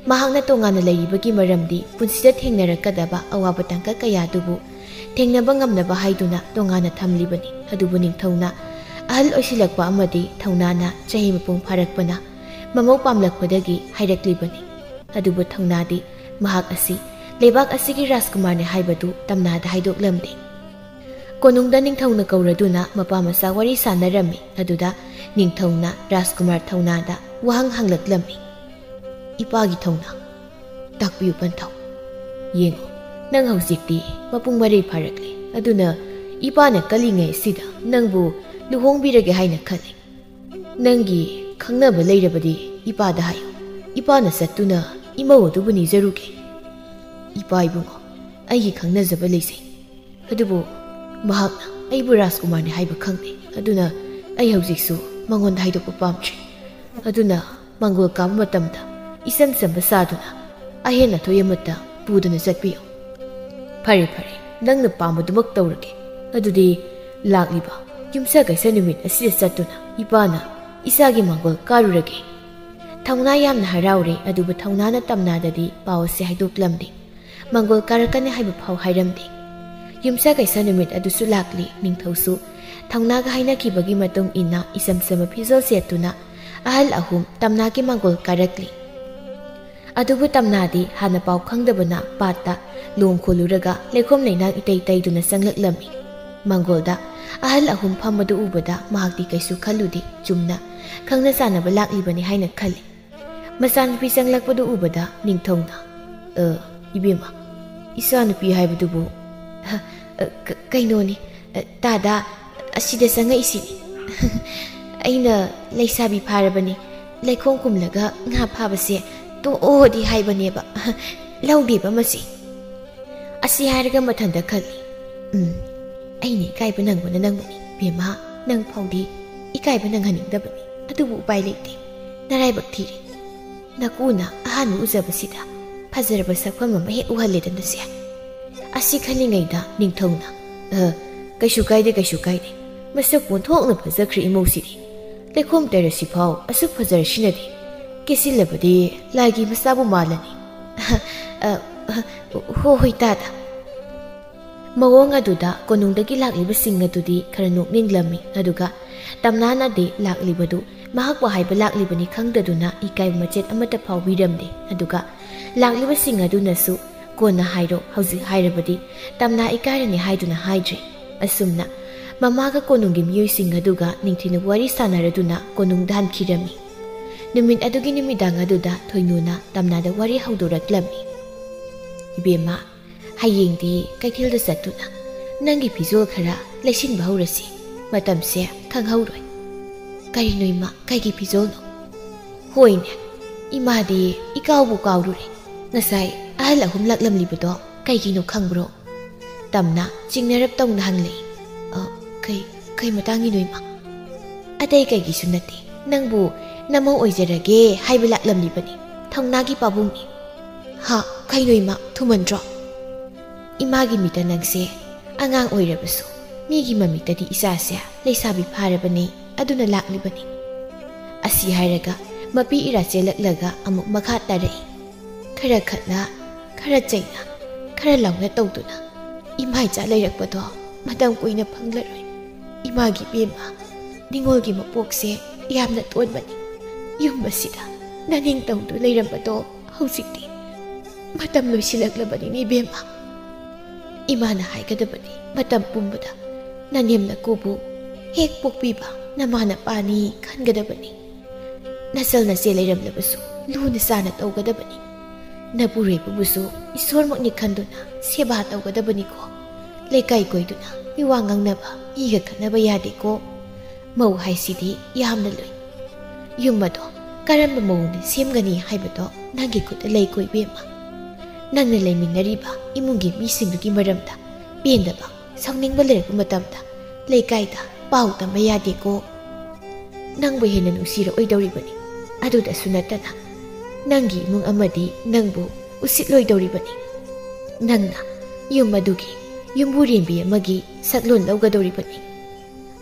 ꯃꯍꯥꯛꯅ ꯇꯣꯉꯥꯟꯅ ꯂꯩꯔꯤꯕꯒꯤ ꯃꯔꯝꯗꯤ ꯄꯨꯟꯁꯤꯗ ꯊꯦꯡꯅꯔꯛꯀꯗꯕ ꯑꯋꯥꯕ ꯇꯥꯡꯀꯛ ꯀꯌꯥ ꯑꯗꯨꯕꯨ ꯊꯦꯡꯅꯕ ꯉꯝꯅꯕ ꯍꯥꯏꯗꯨꯅ ꯇꯣꯉꯥꯟꯅ ꯊꯝꯂꯤꯕꯅꯤ꯫ ꯑꯗꯨꯕꯨ ꯅꯤꯡꯊꯧꯅ ꯑꯍꯜ ꯑꯣꯏꯁꯤꯜꯂꯛꯄ ꯑꯃꯗꯤ ꯊꯧꯅꯥꯅ ꯆꯍꯤ ꯃꯄꯨꯡ ꯐꯥꯔꯛꯄꯅ ꯃꯃꯧ ꯄꯥꯝꯂꯛꯄꯗꯒꯤ ꯍꯥꯏꯔꯛꯂꯤꯕꯅꯤ꯫ ꯑꯗꯨꯕꯨ ꯊꯧꯅꯥꯗꯤ ꯃꯍꯥꯛ ꯑꯁꯤ ꯂꯩꯕꯥꯛ ꯑꯁꯤꯒꯤ ꯔꯥꯖꯀꯨꯃꯥꯔꯅꯤ ꯍꯥꯏꯕꯗꯨ ꯇꯝꯅꯥꯗ ꯍꯥꯏꯗꯣꯛꯂꯝꯗꯦ꯫ ꯀꯣꯅꯨꯡꯗ ꯅꯤꯡꯊꯧꯅ ꯀꯧꯔꯗꯨꯅ ꯃꯄꯥ ꯃꯆꯥ ꯋꯥꯔꯤ ꯁꯥꯟꯅꯔꯝꯃꯤ꯫ ꯑꯗꯨꯗ ꯅꯤꯡꯊꯧꯅ ꯔꯥꯖꯀꯨꯃꯥꯔ ꯊꯧꯅꯥꯗ ꯋꯥꯍꯪ ꯍꯪꯂꯛꯂꯝꯃꯤ꯫ "ꯏꯄꯥꯒꯤ ꯊꯧꯅꯥ, ꯇꯥꯛꯄꯤꯌꯨ ꯄꯟꯊꯧ꯫ ꯌꯦꯡꯉꯨ, ꯅꯪ ꯍꯧꯖꯤꯛꯇꯤ ꯃꯄꯨꯡ ꯃꯔꯩ ꯐꯥꯔꯛꯂꯦ꯫ ꯑꯗꯨꯅ ꯏꯄꯥꯅ ꯀꯜꯂꯤꯉꯩ ꯑꯁꯤꯗ ꯅꯪꯕꯨ ꯂꯨꯍꯣꯡꯕꯤꯔꯒꯦ ꯍꯥꯏꯅ ꯈꯜꯂꯤ꯫ ꯅꯪꯒꯤ ꯈꯪꯅꯕ ꯂꯩꯔꯕꯗꯤ ꯏꯄꯥꯗ ꯍꯥꯏꯌꯨ꯫ ꯏꯄꯥꯅ ꯆꯠꯇꯨꯅ ꯏꯃꯧ ꯑꯗꯨꯕꯨ ꯅꯤꯖꯔꯨꯒꯦ꯫" "ꯏꯄꯥ ꯏꯕꯨꯡꯉꯣ, ꯑꯩꯒꯤ ꯈꯪꯅꯖꯕ ꯂꯩꯖꯩ꯫ ꯑꯗꯨꯕꯨ ꯃꯍꯥꯛꯅ ꯑꯩꯕꯨ ꯔꯥꯖꯀꯨꯃꯥꯔꯅꯤ ꯍꯥꯏꯕ ꯈꯪꯗꯦ꯫ ꯑꯗꯨꯅ ꯑꯩ ꯍꯧꯖꯤꯛꯁꯨ ꯃꯉꯣꯟꯗ ꯍꯥꯏꯗꯣꯛꯄ ꯄꯥꯝꯗ꯭ꯔꯦ꯫ ꯑꯗꯨꯅ ꯃꯪꯒꯣꯜ ꯀꯥꯕ ꯃꯇꯝꯗ ꯏꯆꯝ ꯆꯝꯕ ꯆꯥꯗꯨꯅ ꯑꯍꯦꯟ ꯑꯊꯣꯏ ꯑꯃꯠꯇ ꯄꯨꯗꯅ ꯆꯠꯄꯤꯌꯨ꯫" "ꯐꯔꯦ, ꯐꯔꯦ, ꯅꯪꯅ ꯄꯥꯝꯕꯗꯨꯃꯛ ꯇꯧꯔꯒꯦ꯫ ꯑꯗꯨꯗꯤ ꯂꯥꯛꯂꯤꯕ ꯌꯨꯝꯁꯀꯩꯁ ꯅꯨꯃꯤꯠ ꯑꯁꯤꯗ ꯆꯠꯇꯨꯅ ꯏꯄꯥꯅ ꯏꯆꯥꯒꯤ ꯃꯪꯒꯣꯜ ꯀꯥꯔꯨꯔꯒꯦ꯫" ꯊꯧꯅꯥ ꯌꯥꯝꯅ ꯍꯔꯥꯎꯔꯦ, ꯑꯗꯨꯕꯨ ꯊꯧꯅꯥꯅ ꯇꯝꯅꯥꯗꯗꯤ ꯄꯥꯎ ꯑꯁꯤ ꯍꯥꯏꯗꯣꯛꯂꯝꯗꯦ꯫ ꯃꯪꯒꯣꯜ ꯀꯥꯔꯛꯀꯅꯤ ꯍꯥꯏꯕ ꯐꯥꯎ ꯍꯥꯏꯔꯝꯗꯦ꯫ ꯌꯨꯝꯁꯀꯩꯁ ꯅꯨꯃꯤꯠ ꯑꯗꯨꯁꯨ ꯂꯥꯛꯂꯤ꯫ ꯅꯤꯡꯊꯧꯁꯨ ꯊꯧꯅꯥꯒ ꯍꯥꯏꯅꯈꯤꯕꯒꯤ ꯃꯇꯨꯡ ꯏꯟꯅ ꯏꯆꯝ ꯆꯝꯕ ꯐꯤꯖꯣꯜ ꯁꯦꯠꯇꯨꯅ ꯑꯍꯜ ꯑꯍꯨꯝ ꯇꯝꯅꯥꯒꯤ ꯃꯪꯒꯣꯜ ꯀꯥꯔꯛꯂꯤ꯫ ꯑꯗꯨꯕꯨ ꯇꯝꯅꯥꯗꯤ ꯍꯥꯟꯅ ꯄꯥꯎ ꯈꯪꯗꯕꯅ ꯄꯥꯠꯇ ꯂꯣꯡ ꯈꯣꯜꯂꯨꯔꯒ ꯂꯩꯈꯣꯝ ꯂꯩꯅꯥꯡ ꯏꯇꯩ ꯇꯩꯗꯨꯅ ꯆꯪꯂꯛꯂꯝꯃꯤ꯫ ꯃꯥꯡꯒꯣꯜꯗ ꯑꯍꯜ ꯑꯍꯨꯝ ꯐꯝꯕꯗꯨ ꯎꯕꯗ ꯃꯍꯥꯛꯇꯤ ꯀꯩꯁꯨ ꯈꯜꯂꯨꯗꯦ꯫ ꯆꯨꯝꯅ ꯈꯪꯅ ꯆꯥꯟꯅꯕ ꯂꯥꯛꯂꯤꯕꯅꯤ ꯍꯥꯏꯅ ꯈꯜꯂꯤ꯫ ꯃꯆꯥꯅꯨꯄꯤ ꯆꯪꯂꯛꯄꯗꯨ ꯎꯕꯗ ꯅꯤꯡꯊꯧꯅ, "ꯑ, ꯏꯕꯦꯝꯃ, ꯏꯆꯥꯅꯨꯄꯤ ꯍꯥꯏꯕꯗꯨꯕꯨ?" "ꯑ, ꯑ, ꯀ-, ꯀꯩꯅꯣꯅꯤ, ꯑ, ꯇꯥꯗ, ꯑꯁꯤꯗ ꯆꯪꯉꯛꯏꯁꯤꯅꯤ꯫ ꯑꯩꯅ ꯂꯩꯁꯥꯕꯤ ꯐꯥꯔꯕꯅꯤ, ꯂꯩꯈꯣꯝ ꯀꯨꯝꯂꯒ ꯉꯥ ꯐꯥꯕꯁꯦ ꯇꯣꯛꯑꯣꯗꯤ ꯍꯥꯏꯕꯅꯦꯕ, ꯂꯧꯗꯦꯕ ꯃꯁꯤ꯫" ꯑꯁꯤ ꯍꯥꯏꯔꯒ ꯃꯊꯟꯇ ꯈꯜꯂꯤ, "ꯎꯝ, ꯑꯩꯅ ꯏꯀꯥꯏꯕ ꯅꯪꯕꯅ ꯅꯪꯕꯅꯤ, ꯕꯦꯝꯃ, ꯅꯪ ꯐꯥꯎꯗꯤ ꯏꯀꯥꯏꯕ ꯅꯪꯍꯟꯅꯤꯡꯗꯕꯅꯤ, ꯑꯗꯨꯕꯨ ꯎꯄꯥꯏ ꯂꯩꯇꯦ, ꯅꯔꯥꯏꯕꯛ ꯊꯤꯔꯦ꯫ ꯅꯀꯨꯅ ꯑꯍꯥꯟꯕ ꯎꯖꯕꯁꯤꯗ ꯐꯖꯔꯕ ꯁꯛꯐꯝ ꯑꯃ ꯍꯦꯛ ꯎꯍꯜꯂꯦꯗꯅꯁꯦ꯫" ꯑꯁꯤ ꯈꯜꯂꯤꯉꯩꯗ ꯅꯤꯡꯊꯧꯅ, "ꯑ, ꯀꯩꯁꯨ ꯀꯥꯏꯗꯦ, ꯀꯩꯁꯨ ꯀꯥꯏꯗꯦ, ꯃꯁꯛ ꯑꯣꯟꯊꯣꯛꯅ ꯐꯖꯈ꯭ꯔꯦ ꯏꯃꯧꯁꯤꯗꯤ꯫ ꯂꯩꯈꯣꯝ ꯇꯩꯔꯁꯤꯐꯥꯎ ꯑꯁꯨꯛ ꯐꯖꯔꯁꯤꯅꯗꯤ, ꯀꯦꯁꯤꯜꯂꯕꯗꯤ ꯂꯥꯏꯒꯤ ꯃꯆꯥꯕꯨ ꯃꯥꯜꯂꯅꯤ꯫" "ꯑ, ꯑ, ꯍꯣ, ꯍꯣꯏ, ꯇꯥꯗ꯫" ꯃꯑꯣꯡ ꯑꯗꯨꯗ ꯀꯣꯅꯨꯡꯗꯒꯤ ꯂꯥꯛꯂꯤꯕꯁꯤꯡ ꯑꯗꯨꯗꯤ ꯈꯔ ꯅꯣꯛꯅꯤꯡꯂꯝꯃꯤ, ꯑꯗꯨꯒ ꯇꯝꯅꯥꯅꯗꯤ ꯂꯥꯛꯂꯤꯕꯗꯨ ꯃꯍꯥꯛꯄꯨ ꯍꯥꯏꯕ ꯂꯥꯛꯂꯤꯕꯅꯤ ꯈꯪꯗꯗꯨꯅ ꯏꯀꯥꯏꯕ ꯃꯆꯦꯠ ꯑꯃꯠꯇ ꯐꯥꯎꯕꯤꯔꯝꯗꯦ꯫ ꯑꯗꯨꯒ ꯂꯥꯛꯂꯤꯕꯁꯤꯡ ꯑꯗꯨꯅꯁꯨ, "ꯀꯣꯟꯅ ꯍꯥꯏꯔꯣ, ꯍꯧꯖꯤꯛ ꯍꯥꯏꯔꯕꯗꯤ ꯇꯝꯅꯥ ꯏꯀꯥꯏꯔꯅꯤ" ꯍꯥꯏꯗꯨꯅ ꯍꯥꯏꯗ꯭ꯔꯦ꯫ ꯑꯁꯨꯝꯅ ꯃꯃꯥꯒ ꯀꯣꯅꯨꯡꯒꯤ ꯃꯤꯑꯣꯏꯁꯤꯡ ꯑꯗꯨꯒ ꯅꯤꯡꯊꯤꯅ ꯋꯥꯔꯤ ꯁꯥꯟꯅꯔꯗꯨꯅ ꯀꯣꯅꯨꯡꯗ ꯍꯟꯈꯤꯔꯝꯃꯤ꯫ ꯅꯨꯃꯤꯠ ꯑꯗꯨꯒꯤ ꯅꯨꯃꯤꯗꯥꯡ ꯑꯗꯨꯗ ꯊꯣꯏꯅꯨꯅ ꯇꯝꯅꯥꯗ ꯋꯥꯔꯤ ꯍꯧꯗꯣꯔꯛꯂꯝꯃꯤ꯫ "ꯏꯕꯦꯝꯃ, ꯍꯌꯦꯡꯗꯤ ꯀꯩꯊꯦꯜꯗ ꯆꯠꯇꯨꯅ ꯅꯪꯒꯤ ꯐꯤꯖꯣꯜ ꯈꯔ ꯂꯩꯁꯤꯟꯕ ꯍꯧꯔꯁꯤ꯫ ꯃꯇꯝꯁꯦ ꯈꯪꯍꯧꯔꯣꯏ꯫" "ꯀꯔꯤꯅꯣ ꯏꯃꯥ, ꯀꯩꯒꯤ ꯐꯤꯖꯣꯜꯅꯣ?" "ꯍꯣꯏꯅꯦ, ꯏꯃꯥꯗꯤ ꯏꯀꯥꯎꯕꯨ ꯀꯥꯎꯔꯨꯔꯦ꯫ ꯉꯁꯥꯏ ꯑꯍꯜ ꯑꯍꯨꯝ ꯂꯥꯛꯂꯝꯂꯤꯕꯗꯣ ꯀꯩꯒꯤꯅꯣ ꯈꯪꯕ꯭ꯔꯣ?" ꯇꯝꯅ ꯆꯤꯡꯅꯔꯞ ꯇꯧꯅ ꯍꯪꯂꯛꯏ꯫ "ꯑ, ꯀꯩ, ꯀꯩ ꯃꯇꯥꯡꯒꯤꯅꯣ ꯏꯃꯥ?" "ꯑꯇꯩ ꯀꯩꯒꯤꯁꯨ ꯅꯠꯇꯦ, ꯅꯪꯕꯨ ꯅꯃꯧ ꯑꯣꯏꯖꯔꯒꯦ ꯍꯥꯏꯕ ꯂꯥꯛꯂꯝꯂꯤꯕꯅꯤ, ꯊꯧꯅꯥꯒꯤ ꯄꯥꯕꯨꯡꯅꯤ꯫" "ꯍꯥ, ꯀꯩꯅꯣ ꯏꯃꯥ, ꯊꯨꯃꯟꯗ꯭ꯔꯣ?" "ꯏꯃꯥꯒꯤ ꯃꯤꯠꯇ ꯅꯪꯁꯦ ꯑꯉꯥꯡ ꯑꯣꯏꯔꯕꯁꯨ ꯃꯤꯒꯤ ꯃꯃꯤꯠꯇꯗꯤ ꯏꯆꯥꯁꯦ ꯂꯩꯁꯥꯕꯤ ꯐꯥꯔꯕꯅꯤ, ꯑꯗꯨꯅ ꯂꯥꯛꯂꯤꯕꯅꯤ꯫" ꯑꯁꯤ ꯍꯥꯏꯔꯒ ꯃꯄꯤ ꯏꯔꯥ ꯆꯦꯜꯂꯛꯂꯒ ꯑꯃꯨꯛ ꯃꯈꯥ ꯇꯥꯔꯛꯏ꯫ "ꯈꯔ ꯈꯠꯅ, ꯈꯔ ꯆꯩꯅ, ꯈꯔ ꯂꯥꯎꯅ ꯇꯧꯗꯨꯅ ꯏꯃꯥ ꯏꯆꯥ ꯂꯩꯔꯛꯄꯗꯣ ꯃꯇꯝ ꯀꯨꯏꯅ ꯐꯪꯂꯔꯣꯏ꯫ ꯏꯃꯥꯒꯤ ꯏꯕꯦꯝꯃ, ꯅꯤꯉꯣꯜꯒꯤ ꯃꯄꯣꯛꯁꯦ ꯌꯥꯝꯅ ꯇꯣꯟꯕꯅꯤ꯫ ꯌꯨꯝ ꯑꯁꯤꯗ ꯅꯅꯤꯡꯇꯝꯗꯨ ꯂꯩꯔꯝꯕꯗꯣ ꯍꯧꯖꯤꯛꯇꯤ ꯃꯇꯝ ꯂꯣꯏꯁꯤꯜꯂꯛꯂꯕꯅꯤꯅꯦ ꯏꯕꯦꯝꯃ꯫ ꯏꯃꯥꯅ ꯍꯥꯏꯒꯗꯕꯅꯤ ꯃꯇꯝ ꯄꯨꯝꯕꯗ ꯅꯅꯦꯝ ꯅꯀꯨꯕꯨ ꯍꯦꯛ ꯄꯣꯛꯄꯤꯕ ꯅꯃꯥ ꯅꯄꯥꯅꯤ ꯈꯟꯒꯗꯕꯅꯤ꯫ ꯅꯆꯜ ꯅꯆꯦ ꯂꯩꯔꯝꯂꯕꯁꯨ ꯂꯨꯅ ꯆꯥꯅ ꯇꯧꯒꯗꯕꯅꯤ꯫ ꯅꯄꯨꯔꯣꯏꯕꯕꯨꯁꯨ ꯏꯁꯣꯔꯃꯛꯅꯤ ꯈꯟꯗꯨꯅ ꯁꯦꯕꯥ ꯇꯧꯒꯗꯕꯅꯤꯀꯣ꯫ ꯂꯩꯀꯥꯏ ꯀꯣꯏꯗꯨꯅ ꯃꯤꯋꯥ ꯉꯥꯡꯅꯕ, ꯃꯤꯒ ꯈꯠꯅꯕ ꯌꯥꯗꯦꯀꯣ꯫ ꯃꯧ ꯍꯥꯏꯁꯤꯗꯤ ꯌꯥꯝꯅ ꯂꯨꯏ꯫ ꯌꯨꯝ ꯑꯗꯣ ꯀꯔꯝꯕ ꯃꯑꯣꯡꯗ ꯁꯦꯝꯒꯅꯤ ꯍꯥꯏꯕꯗꯣ ꯅꯪꯒꯤ ꯈꯨꯠꯇ ꯂꯩꯀꯣ ꯏꯕꯦꯝꯃ꯫ ꯅꯪꯅ ꯂꯩꯃꯤꯟꯅꯔꯤꯕ ꯏꯃꯨꯡꯒꯤ ꯃꯤꯁꯤꯡꯗꯨꯒꯤ ꯃꯔꯝꯗ ꯄꯦꯟꯗꯕ, ꯁꯥꯎꯅꯤꯡꯕ ꯂꯩꯔꯛꯄ ꯃꯇꯝꯗ ꯂꯩꯀꯥꯏꯗ ꯄꯥꯎ ꯇꯝꯕ ꯌꯥꯗꯦꯀꯣ꯫ ꯅꯪꯕꯨ ꯍꯦꯟꯅ ꯅꯨꯡꯁꯤꯔꯛꯑꯣꯏꯗꯧꯔꯤꯕꯅꯤ꯫ ꯑꯗꯨꯗꯁꯨ ꯅꯠꯇꯅ ꯅꯪꯒꯤ ꯏꯃꯨꯡ ꯑꯃꯗꯤ ꯅꯪꯕꯨ ꯎꯁꯤꯠꯂꯣꯏꯗꯧꯔꯤꯕꯅꯤ꯫ ꯅꯪꯅ ꯌꯨꯝ ꯑꯗꯨꯒꯤ ꯌꯨꯝꯕꯨꯔꯦꯝꯕꯤ ꯑꯃꯒꯤ ꯁꯛꯂꯣꯟ ꯂꯧꯒꯗꯧꯔꯤꯕꯅꯤ꯫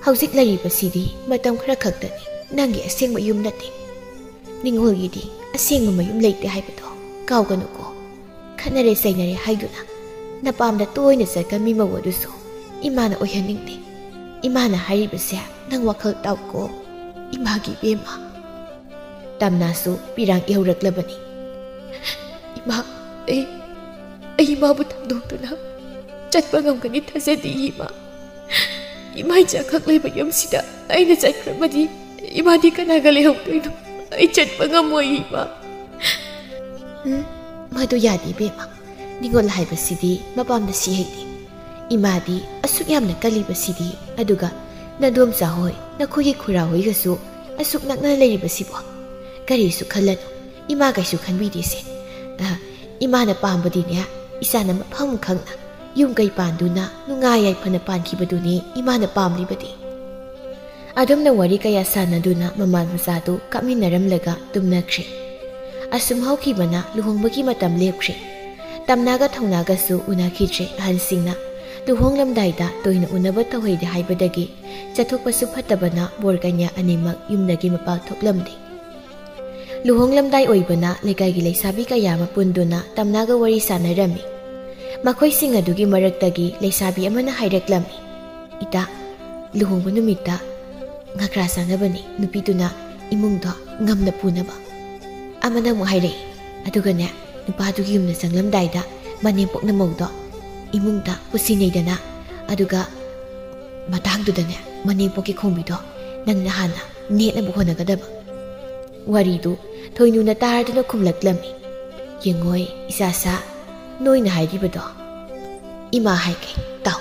ꯍꯧꯖꯤꯛ ꯂꯩꯔꯤꯕꯁꯤꯗꯤ ꯃꯇꯝ ꯈꯔ ꯈꯛꯇꯅꯤ, ꯅꯪꯒꯤ ꯑꯁꯦꯡꯕ ꯌꯨꯝ ꯅꯠꯇꯦ꯫ ꯅꯤꯡꯉꯣꯜꯒꯤꯗꯤ ꯑꯁꯦꯡꯕ ꯃꯌꯨꯝ ꯂꯩꯇꯦ ꯍꯥꯏꯕꯗꯣ ꯀꯥꯎꯒꯅꯨꯀꯣ꯫ ꯈꯠꯅꯔꯦ ꯆꯩꯅꯔꯦ ꯍꯥꯏꯗꯨꯅ ꯅꯄꯥꯝꯗ ꯇꯣꯏꯅ ꯆꯠꯀꯟꯕꯤ ꯃꯧ ꯑꯗꯨꯁꯨ ꯏꯃꯥꯅ ꯑꯣꯏꯍꯟꯅꯤꯡꯗꯦ꯫ ꯏꯃꯥꯅ ꯍꯥꯏꯔꯤꯕꯁꯦ ꯅꯪ ꯋꯥꯈꯜ ꯇꯥꯎꯀꯣ, ꯏꯃꯥꯒꯤ ꯏꯕꯦꯝꯃ꯫ ꯇꯝꯅꯥꯁꯨ ꯄꯤꯔꯥꯡ ꯌꯧꯔꯛꯂꯕꯅꯤ꯫ "ꯏꯃꯥ, ꯑꯩ, ꯑꯩ ꯏꯃꯥꯕꯨ ꯊꯥꯗꯣꯛꯇꯨꯅ ꯆꯠꯄ ꯉꯝꯒꯅꯤ ꯊꯥꯖꯗꯦ ꯏꯃꯥ꯫ ꯏꯃꯥ ꯏꯆꯥꯈꯛ ꯂꯩꯕ ꯌꯨꯝꯁꯤꯗ ꯑꯩꯅ ꯆꯠꯈ꯭ꯔꯕꯗꯤ ꯏꯃꯥꯗꯤ ꯀꯅꯥꯒ ꯂꯩꯍꯧꯗꯣꯏꯅꯣ? ꯑꯩ ꯆꯠꯄ ꯉꯝꯃꯣꯏ ꯏꯃꯥ꯫" "ꯎꯝ, ꯃꯗꯨ ꯌꯥꯗꯦ ꯏꯕꯦꯝꯃ꯫ ꯅꯤꯡꯉꯣꯜ ꯍꯥꯏꯕꯁꯤꯗꯤ ꯃꯄꯥꯝꯗ ꯁꯤ ꯍꯩꯗꯦ꯫ ꯏꯃꯥꯗꯤ ꯑꯁꯨꯛ ꯌꯥꯝꯅ ꯀꯜꯂꯤꯕꯁꯤꯗꯤ, ꯑꯗꯨꯒ ꯅꯗꯣꯝꯆꯥ ꯍꯣꯏ, ꯅꯈꯣꯏꯒꯤ ꯈꯨꯔꯥ ꯍꯣꯏꯒꯁꯨ ꯑꯁꯨꯛ ꯅꯛꯅ ꯂꯩꯔꯤꯕꯁꯤꯕꯣ? ꯀꯔꯤꯁꯨ ꯈꯜꯂꯅꯨ, ꯏꯃꯥ ꯀꯩꯁꯨ ꯈꯟꯕꯤꯗꯦꯁꯦ꯫ ꯑ, ꯏꯃꯥꯅ ꯄꯥꯝꯕꯗꯤꯅꯦ, ꯏꯆꯥꯅ ꯃꯐꯝ ꯈꯪꯅ ꯌꯨꯝ ꯀꯩ ꯄꯥꯟꯗꯨꯅ ꯅꯨꯡꯉꯥꯏ ꯌꯥꯏꯐꯅ ꯄꯥꯟꯈꯤꯕꯗꯨꯅꯤ ꯏꯃꯥꯅ ꯄꯥꯝꯂꯤꯕꯗꯤ꯫" ꯑꯗꯨꯝꯅ ꯋꯥꯔꯤ ꯀꯌꯥ ꯁꯥꯟꯅꯗꯨꯅ ꯃꯃꯥ ꯃꯆꯥꯗꯨ ꯀꯥꯞꯃꯤꯟꯅꯔꯝꯂꯒ ꯇꯨꯝꯅꯈ꯭ꯔꯦ꯫ ꯑꯁꯨꯝ ꯍꯧꯈꯤꯕꯅ ꯂꯨꯍꯣꯡꯕꯒꯤ ꯃꯇꯝ ꯂꯦꯞꯈ꯭ꯔꯦ꯫ ꯇꯝꯅꯥꯒ ꯊꯧꯅꯥꯒꯁꯨ ꯎꯅꯈꯤꯗ꯭ꯔꯦ꯫ ꯑꯍꯟꯁꯤꯡꯅ ꯂꯨꯍꯣꯡꯂꯝꯗꯥꯏꯗ ꯇꯣꯏꯅ ꯎꯅꯕ ꯇꯧꯍꯩꯗꯦ ꯍꯥꯏꯕꯗꯒꯤ ꯆꯠꯊꯣꯛꯄꯁꯨ ꯐꯠꯇꯕꯅ ꯕꯣꯔ ꯀꯟꯌꯥ ꯑꯅꯤꯃꯛ ꯌꯨꯝꯗꯒꯤ ꯃꯄꯥꯜ ꯊꯣꯛꯂꯝꯗꯦ꯫ ꯂꯨꯍꯣꯡꯂꯝꯗꯥꯏ ꯑꯣꯏꯕꯅ ꯂꯩꯀꯥꯏꯒꯤ ꯂꯩꯁꯥꯕꯤ ꯀꯌꯥ ꯑꯃ ꯄꯨꯟꯗꯨꯅ ꯇꯝꯅꯥꯒ ꯋꯥꯔꯤ ꯁꯥꯟꯅꯔꯝꯃꯤ꯫ ꯃꯈꯣꯏꯁꯤꯡ ꯑꯗꯨꯒꯤ ꯃꯔꯛꯇꯒꯤ ꯂꯩꯁꯥꯕꯤ ꯑꯃꯅ ꯍꯥꯏꯔꯛꯂꯝꯃꯤ, "ꯏꯇꯥ, ꯂꯨꯍꯣꯡꯕ ꯅꯨꯃꯤꯠꯇ ꯉꯥꯀ꯭ꯔꯥ ꯆꯥꯅꯕꯅꯤ, ꯅꯨꯄꯤꯗꯨꯅ ꯏꯃꯨꯡꯗꯣ ꯉꯝꯅ ꯄꯨꯅꯕ꯫" ꯑꯃꯅ ꯑꯃꯨꯛ ꯍꯥꯏꯔꯛꯏ, "ꯑꯗꯨꯒꯅꯦ, ꯅꯨꯄꯥꯗꯨꯒꯤ ꯌꯨꯝꯗ ꯆꯪꯂꯝꯗꯥꯏꯗ ꯃꯅꯦꯝꯄꯣꯛꯅ ꯃꯧꯗꯣ ꯏꯃꯨꯡꯗ ꯄꯨꯁꯤꯟꯅꯩꯗꯅ, ꯑꯗꯨꯒ ꯃꯇꯥꯡꯗꯨꯗꯅꯦ, ꯃꯅꯦꯝꯄꯣꯛꯀꯤ ꯈꯣꯡꯕꯤꯗꯣ ꯅꯪꯅ ꯍꯥꯟꯅ ꯅꯦꯠꯅꯕ ꯍꯣꯠꯅꯒꯗꯕ꯫ ꯋꯥꯔꯤꯗꯨ ꯊꯣꯏꯅꯨꯅ ꯇꯥꯔꯗꯨꯅ ꯈꯨꯝꯂꯛꯂꯝꯃꯤ꯫ "ꯌꯦꯡꯉꯣꯏ ꯏꯆꯥꯁꯥ, ꯅꯣꯏꯅ ꯍꯥꯏꯔꯤꯕꯗꯣ ꯏꯃꯥ ꯍꯥꯏꯒꯦ ꯇꯥꯎ꯫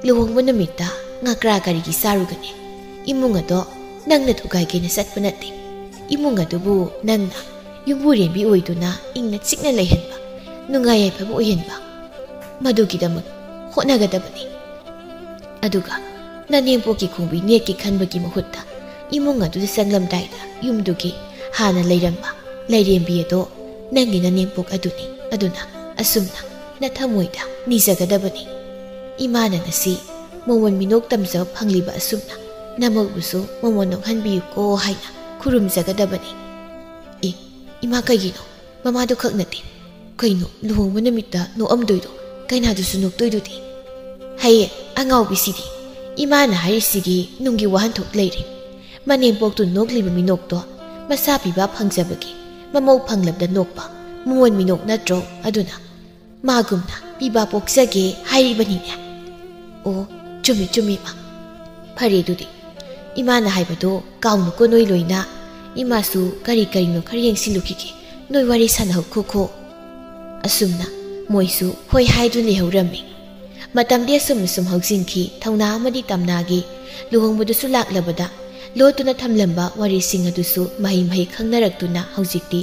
ꯂꯨꯍꯣꯡꯕ ꯅꯨꯃꯤꯠꯇ ꯉꯥꯀ꯭ꯔꯥ ꯀꯔꯤꯒꯤ ꯆꯥꯔꯨꯒꯅꯤ? ꯏꯃꯨꯡ ꯑꯗꯣ ꯅꯪꯅ ꯊꯨꯒꯥꯏꯒꯦꯅ ꯆꯠꯄ ꯅꯠꯇꯦ꯫ ꯏꯃꯨꯡ ꯑꯗꯨꯕꯨ ꯅꯪꯅ ꯌꯨꯝꯕꯨꯔꯦꯝꯕꯤ ꯑꯣꯏꯗꯨꯅ ꯏꯪꯅ ꯆꯤꯛꯅ ꯂꯩꯍꯟꯕ, ꯅꯨꯡꯉꯥꯏ ꯌꯥꯏꯐꯕ ꯑꯣꯏꯍꯟꯕ, ꯃꯗꯨꯒꯤꯗꯃꯛ ꯍꯣꯠꯅꯒꯗꯕꯅꯤ꯫ ꯑꯗꯨꯒ ꯅꯅꯦꯝꯄꯣꯛꯀꯤ ꯈꯣꯡꯕꯤ ꯅꯦꯠꯀꯤ ꯈꯟꯕꯒꯤ ꯃꯍꯨꯠꯇ ꯏꯃꯨꯡ ꯑꯗꯨꯗ ꯆꯪꯂꯝꯗꯥꯏꯗ ꯌꯨꯝꯗꯨꯒꯤ ꯍꯥꯟꯅ ꯂꯩꯔꯝꯕ ꯂꯥꯏꯔꯦꯝꯕꯤ ꯑꯗꯣ ꯅꯪꯒꯤ ꯅꯅꯦꯝꯄꯣꯛ ꯑꯗꯨꯅꯤ꯫ ꯑꯗꯨꯅ ꯑꯁꯨꯝꯅ ꯅꯊꯃꯣꯏꯗ ꯅꯤꯖꯒꯗꯕꯅꯤ꯫ ꯏꯃꯥꯅ ꯉꯁꯤ ꯃꯃꯣꯟ ꯃꯤꯅꯣꯛ ꯇꯝꯖꯕ ꯐꯪꯂꯤꯕ ꯑꯁꯨꯝꯅ ꯅꯃꯧꯕꯨꯁꯨ ꯃꯃꯣꯟ ꯅꯣꯛꯍꯟꯕꯤꯌꯨꯀꯣ ꯍꯥꯏꯅ ꯈꯨꯔꯨꯝꯖꯒꯗꯕꯅꯤ꯫" "ꯑꯦ, ꯏꯃꯥ, ꯀꯩꯒꯤꯅꯣ? ꯃꯃꯥꯗꯨ ꯈꯛ ꯅꯠꯇꯦ꯫ ꯀꯩꯅꯣ, ꯂꯨꯍꯣꯡꯕ ꯅꯨꯃꯤꯠꯇ ꯅꯣꯛꯑꯝꯗꯣꯏꯗꯣ, ꯀꯩꯅꯥꯗꯨꯁꯨ ꯅꯣꯛꯇꯣꯏꯗꯨꯗꯤ?" "ꯍꯩꯌꯦ, ꯑꯉꯥꯎꯕꯤꯁꯤꯗꯤ꯫ ꯏꯃꯥꯅ ꯍꯥꯏꯔꯤꯁꯤꯒꯤ ꯅꯨꯡꯒꯤ ꯋꯥꯍꯟꯊꯣꯛ ꯂꯩꯔꯦ꯫ ꯃꯅꯦꯝꯄꯣꯛꯇꯨ ꯅꯣꯛꯂꯤꯕ ꯃꯤꯅꯣꯛꯇꯣ ꯃꯆꯥ ꯄꯤꯕ ꯐꯪꯖꯕꯒꯤ ꯃꯃꯧ ꯐꯪꯂꯕꯗ ꯅꯣꯛꯄ ꯃꯃꯣꯟ ꯃꯤꯅꯣꯛ ꯅꯠꯇ꯭ꯔꯣ? ꯑꯗꯨꯅ ꯃꯥꯒꯨꯝꯅ ꯄꯤꯕ ꯄꯣꯛꯆꯒꯦ ꯍꯥꯏꯔꯤꯕꯅꯤꯅꯦ꯫" "ꯑꯣ, ꯆꯨꯝꯃꯤ, ꯆꯨꯝꯃꯤ, ꯏꯃꯥ꯫ ꯐꯔꯦ ꯑꯗꯨꯗꯤ, ꯏꯃꯥꯅ ꯍꯥꯏꯕꯗꯣ ꯀꯥꯎꯅꯨꯀꯣ ꯅꯣꯏ ꯂꯣꯏꯅ꯫ ꯏꯃꯥꯁꯨ ꯀꯔꯤ ꯀꯔꯤꯅꯣ ꯈꯔ ꯌꯦꯡꯁꯤꯜꯂꯨꯈꯤꯒꯦ, ꯅꯣꯏ ꯋꯥꯔꯤ ꯁꯥꯟꯅꯍꯧꯈꯣꯀꯣ꯫" ꯑꯁꯨꯝꯅ ꯃꯣꯏꯁꯨ ꯍꯣꯏ ꯍꯥꯏꯗꯨꯅ ꯂꯩꯍꯧꯔꯝꯃꯤ꯫ ꯃꯇꯝꯗꯤ ꯑꯁꯨꯝ ꯑꯁꯨꯝ ꯍꯧꯖꯤꯟꯈꯤ꯫ ꯊꯧꯅꯥ ꯑꯃꯗꯤ ꯇꯝꯅꯥꯒꯤ ꯂꯨꯍꯣꯡꯕꯗꯨꯁꯨ ꯂꯥꯛꯂꯕꯗ, ꯂꯣꯠꯇꯨꯅ ꯊꯝꯂꯝꯕ ꯋꯥꯔꯤꯁꯤꯡ ꯑꯗꯨꯁꯨ ꯃꯍꯩ ꯃꯍꯩ ꯈꯪꯅꯔꯛꯇꯨꯅ ꯍꯧꯖꯤꯛꯇꯤ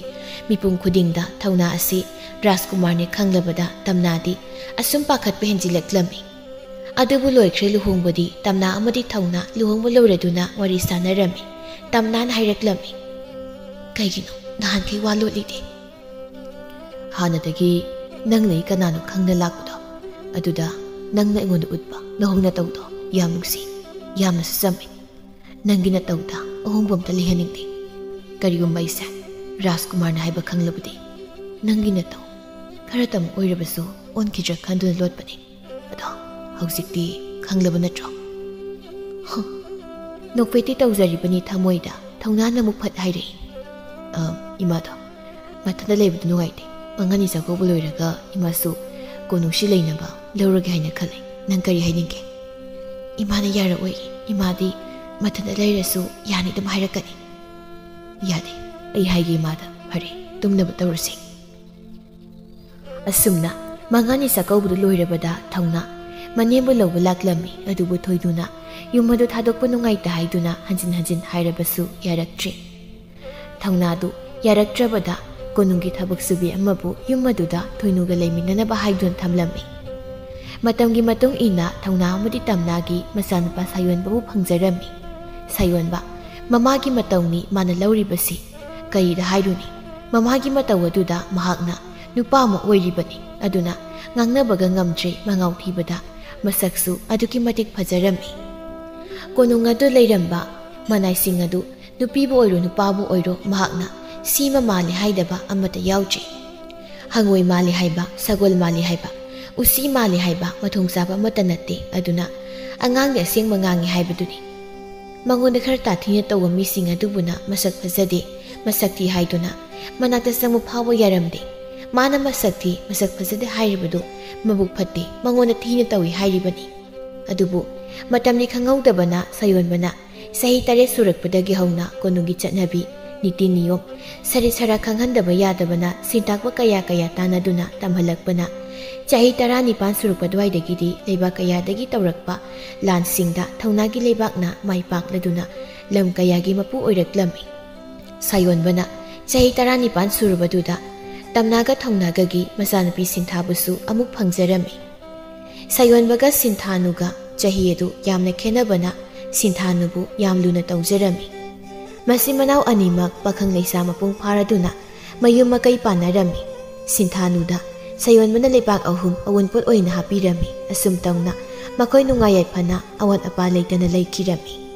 ꯃꯤꯄꯨꯝ ꯈꯨꯗꯤꯡꯗ ꯊꯧꯅꯥ ꯑꯁꯤ ꯔꯥꯖꯀꯨꯃꯥꯔꯅꯤ ꯈꯪꯂꯕꯗ ꯇꯝꯅꯥꯗꯤ ꯑꯁꯨꯝ ꯄꯥꯈꯠꯄ ꯍꯦꯟꯖꯤꯜꯂꯛꯂꯝꯃꯤ꯫ ꯑꯗꯨꯕꯨ ꯂꯣꯏꯈ꯭ꯔꯦ ꯂꯨꯍꯣꯡꯕꯗꯤ꯫ ꯇꯝꯅꯥ ꯑꯃꯗꯤ ꯊꯧꯅꯥ ꯂꯨꯍꯣꯡꯕ ꯂꯣꯏꯔꯗꯨꯅ ꯋꯥꯔꯤ ꯁꯥꯟꯅꯔꯝꯃꯤ꯫ ꯇꯝꯅꯥꯅ ꯍꯥꯏꯔꯛꯂꯝꯃꯤ, "ꯀꯩꯒꯤꯅꯣ ꯅꯍꯥꯟꯈꯩ ꯋꯥ ꯂꯣꯠꯂꯤꯗꯤ?" "ꯍꯥꯟꯅꯗꯒꯤ ꯅꯪꯅ ꯑꯩ ꯀꯅꯥꯅꯣ ꯈꯪꯅ ꯂꯥꯛꯄꯗꯣ, ꯑꯗꯨꯗ ꯅꯪꯅ ꯑꯩꯉꯣꯟꯗ ꯎꯠꯄ ꯅꯍꯧꯅ ꯇꯧꯗꯣ ꯌꯥꯝ ꯅꯨꯡꯁꯤ, ꯌꯥꯝꯅꯁꯨ ꯆꯝꯃꯤ꯫ ꯅꯪꯒꯤ ꯅꯇꯧꯗ ꯑꯍꯣꯡꯕ ꯑꯝꯇ ꯂꯩꯍꯟꯅꯤꯡꯗꯦ꯫ ꯀꯔꯤꯒꯨꯝꯕ ꯑꯩꯁꯦ ꯔꯥꯖꯀꯨꯃꯥꯔꯅ ꯍꯥꯏꯕ ꯈꯪꯂꯕꯗꯤ, ꯅꯪꯒꯤ ꯅꯇꯧ ꯈꯔꯇꯪ ꯑꯣꯏꯔꯕꯁꯨ ꯑꯣꯟꯈꯤꯗ꯭ꯔꯥ ꯈꯟꯗꯨꯅ ꯂꯣꯠꯄꯅꯤ꯫ ꯑꯗꯣ ꯍꯧꯖꯤꯛꯇꯤ ꯈꯪꯂꯕ ꯅꯠꯇ꯭ꯔꯣ?" ꯍ, ꯅꯣꯛꯐꯦꯠꯇꯤ ꯇꯧꯖꯔꯤꯕꯅꯤ ꯊꯃꯣꯏꯗ꯫ ꯊꯧꯅꯥꯅ ꯑꯃꯨꯛ ꯐꯠ ꯍꯥꯏꯔꯛꯏ, "ꯑ, ꯏꯃꯥꯗꯣ ꯃꯊꯟꯇ ꯂꯩꯕꯗꯨ ꯅꯨꯡꯉꯥꯏꯇꯦ꯫ ꯑꯉꯥꯡꯅꯤ ꯆꯥꯛꯀꯧꯕ ꯂꯣꯏꯔꯒ ꯏꯃꯥꯁꯨ ꯀꯣꯅꯨꯡꯁꯤ ꯂꯩꯅꯕ ꯂꯧꯔꯒꯦ ꯍꯥꯏꯅ ꯈꯜꯂꯦ꯫ ꯅꯪ ꯀꯔꯤ ꯍꯥꯏꯅꯤꯡꯒꯦ?" "ꯏꯃꯥꯅ ꯌꯥꯔꯛꯑꯣꯏ꯫ ꯏꯃꯥꯗꯤ ꯃꯊꯟꯇ ꯂꯩꯔꯁꯨ ꯌꯥꯅꯤ ꯑꯗꯨꯝ ꯍꯥꯏꯔꯛꯀꯅꯤ꯫" "ꯌꯥꯗꯦ, ꯑꯩ ꯍꯥꯏꯒꯦ ꯏꯃꯥꯗ꯫ ꯐꯔꯦ, ꯇꯨꯝꯅꯕ ꯇꯧꯔꯁꯤ꯫" ꯑꯁꯨꯝꯅ ꯃꯉꯥꯅꯤ ꯆꯥꯛꯀꯧꯕꯗꯨ ꯂꯣꯏꯔꯕꯗ ꯊꯧꯅꯥ ꯃꯅꯦꯝꯕꯨ ꯂꯧꯕ ꯂꯥꯛꯂꯝꯃꯤ꯫ ꯑꯗꯨꯕꯨ ꯊꯣꯏꯅꯨꯅ ꯌꯨꯝ ꯑꯗꯨ ꯊꯥꯗꯣꯛꯄ ꯅꯨꯡꯉꯥꯏꯇꯦ ꯍꯥꯏꯗꯨꯅ ꯍꯟꯖꯤꯟ ꯍꯟꯖꯤꯟ ꯍꯥꯏꯔꯕꯁꯨ ꯌꯥꯔꯛꯇ꯭ꯔꯦ꯫ ꯊꯧꯅꯥꯗꯨ ꯌꯥꯔꯛꯇ꯭ꯔꯕꯗ ꯀꯣꯅꯨꯡꯒꯤ ꯊꯕꯛ ꯁꯨꯕꯤ ꯑꯃꯕꯨ ꯌꯨꯝ ꯑꯗꯨꯗ ꯊꯣꯏꯅꯨꯒ ꯂꯩꯃꯤꯟꯅꯅꯕ ꯍꯥꯏꯗꯨꯅ ꯊꯝꯂꯝꯃꯤ꯫ ꯃꯇꯝꯒꯤ ꯃꯇꯨꯡ ꯏꯟꯅ ꯊꯧꯅꯥ ꯑꯃꯗꯤ ꯇꯝꯅꯥꯒꯤ ꯃꯆꯥꯅꯨꯄꯥ ꯁꯥꯌꯣꯟꯕꯕꯨ ꯐꯪꯖꯔꯝꯃꯤ꯫ ꯁꯥꯌꯣꯟꯕ ꯃꯃꯥꯒꯤ ꯃꯇꯧꯅꯤ ꯃꯥꯅ ꯂꯧꯔꯤꯕꯁꯤ꯫ ꯀꯔꯤꯗ ꯍꯥꯏꯔꯨꯅꯤ, ꯃꯃꯥꯒꯤ ꯃꯇꯧ ꯑꯗꯨꯗ ꯃꯍꯥꯛꯅ ꯅꯨꯄꯥ ꯑꯃ ꯑꯣꯏꯔꯤꯕꯅꯤ꯫ ꯑꯗꯨꯅ ꯉꯥꯡꯅꯕꯒ ꯉꯝꯗ꯭ꯔꯦ ꯃꯉꯥꯎ ꯊꯤꯕꯗ꯫ ꯃꯁꯛꯁꯨ ꯑꯗꯨꯛꯀꯤ ꯃꯇꯤꯛ ꯐꯖꯔꯝꯃꯤ꯫ ꯀꯣꯅꯨꯡ ꯑꯗꯨ ꯂꯩꯔꯝꯕ ꯃꯅꯥꯏꯁꯤꯡ ꯑꯗꯨ ꯅꯨꯄꯤꯕꯨ ꯑꯣꯏꯔꯣ ꯅꯨꯄꯥꯕꯨ ꯑꯣꯏꯔꯣ ꯃꯍꯥꯛꯅ ꯁꯤꯃ ꯃꯥꯜꯂꯤ ꯍꯥꯏꯗꯕ ꯑꯃꯠꯇ ꯌꯥꯎꯗ꯭ꯔꯤ꯫ ꯍꯪꯉꯣꯏ ꯃꯥꯜꯂꯤ ꯍꯥꯏꯕ, ꯁꯒꯣꯜ ꯃꯥꯜꯂꯤ ꯍꯥꯏꯕ, ꯎꯆꯤ ꯃꯥꯜꯂꯤ ꯍꯥꯏꯕ ꯃꯊꯣꯡ ꯆꯥꯕ ꯑꯃꯠꯇ ꯅꯠꯇꯦ꯫ ꯑꯗꯨꯅ ꯑꯉꯥꯡꯗꯤ ꯑꯁꯦꯡꯕ ꯉꯥꯡꯉꯤ ꯍꯥꯏꯕꯗꯨꯅꯤ꯫ ꯃꯉꯣꯟꯗ ꯈꯔ ꯇꯥꯊꯤꯅ ꯇꯧꯕ ꯃꯤꯁꯤꯡ ꯑꯗꯨꯕꯨꯅ ꯃꯁꯛ ꯐꯖꯗꯦ, ꯃꯁꯛ ꯊꯤ ꯍꯥꯏꯗꯨꯅ ꯃꯅꯥꯛꯇ ꯆꯪꯕ ꯐꯥꯎꯕ ꯌꯥꯔꯝꯗꯦ꯫ ꯃꯥꯅ ꯃꯁꯛ ꯊꯤ, ꯃꯁꯛ ꯐꯖꯗꯦ ꯍꯥꯏꯔꯤꯕꯗꯨ ꯃꯕꯨꯛ ꯐꯠꯇꯦ, ꯃꯉꯣꯟꯗ ꯊꯤꯅ ꯇꯧꯏ ꯍꯥꯏꯔꯤꯕꯅꯤ꯫ ꯑꯗꯨꯕꯨ ꯃꯇꯝꯗꯤ ꯈꯪꯍꯧꯗꯕꯅ ꯁꯥꯌꯣꯟꯕꯅ ꯆꯍꯤ ꯇꯔꯦꯠ ꯁꯨꯔꯛꯄꯗꯒꯤ ꯍꯧꯅ ꯀꯣꯅꯨꯡꯒꯤ ꯆꯠꯅꯕꯤ, ꯅꯤꯇꯤ ꯅꯤꯌꯣꯝ, ꯁꯔꯤꯠ ꯁꯔꯥ ꯈꯪꯍꯟꯗꯕ ꯌꯥꯗꯕꯅ ꯁꯤꯟꯇꯥꯛꯄ ꯀꯌꯥ ꯀꯌꯥ ꯇꯥꯟꯅꯗꯨꯅ ꯇꯝꯍꯜꯂꯛꯄꯅ ꯆꯍꯤ ꯇꯔꯥꯅꯤꯄꯥꯟ ꯁꯨꯔꯛꯄ ꯑꯗꯨꯋꯥꯏꯗꯒꯤꯗꯤ ꯂꯩꯕꯥꯛ ꯀꯌꯥꯗꯒꯤ ꯇꯧꯔꯛꯄ ꯂꯥꯟꯁꯤꯡꯗ ꯊꯧꯅꯥꯒꯤ ꯂꯩꯕꯥꯛꯅ ꯃꯥꯏ ꯄꯥꯛꯂꯗꯨꯅ ꯂꯝ ꯀꯌꯥꯒꯤ ꯃꯄꯨ ꯑꯣꯏꯔꯛꯂꯝꯃꯤ꯫ ꯁꯥꯌꯣꯟꯕꯅ ꯆꯍꯤ ꯇꯔꯥꯅꯤꯄꯥꯟ ꯁꯨꯔꯕꯗꯨꯗ ꯇꯝꯅꯥꯒ ꯊꯧꯅꯥꯒꯒꯤ ꯃꯆꯥꯅꯨꯄꯤ ꯁꯤꯟꯊꯥꯕꯨꯁꯨ ꯑꯃꯨꯛ ꯐꯪꯖꯔꯝꯃꯤ꯫ ꯁꯥꯌꯣꯟꯕꯒ ꯁꯤꯟꯊꯥꯅꯨꯒ ꯆꯍꯤ ꯑꯗꯨ ꯌꯥꯝꯅ ꯈꯦꯟꯅꯕꯅ ꯁꯤꯟꯊꯥꯅꯨꯕꯨ ꯌꯥꯝ ꯂꯨꯅ ꯇꯧꯖꯔꯝꯃꯤ꯫ ꯃꯆꯤꯟ ꯃꯅꯥꯎ ꯑꯅꯤꯃꯛ ꯄꯥꯈꯪ ꯂꯩꯁꯥ ꯃꯄꯨꯡ ꯐꯥꯔꯗꯨꯅ ꯃꯌꯨꯝ ꯃꯀꯩ ꯄꯥꯟꯅꯔꯝꯃꯤ꯫ ꯁꯤꯟꯊꯥꯅꯨꯗ ꯁꯥꯌꯣꯟꯕꯅ ꯂꯩꯕꯥꯛ ꯑꯍꯨꯝ ꯑꯋꯨꯟꯄꯣꯠ ꯑꯣꯏꯅ ꯍꯥꯞꯄꯤꯔꯝꯃꯤ꯫ ꯑꯁꯨꯝ ꯇꯧꯅ ꯃꯈꯣꯏ ꯅꯨꯡꯉꯥꯏ ꯌꯥꯏꯐꯅ ꯑꯋꯥꯠ ꯑꯄꯥ ꯂꯩꯇꯅ ꯂꯩꯈꯤꯔꯝꯃꯤ꯫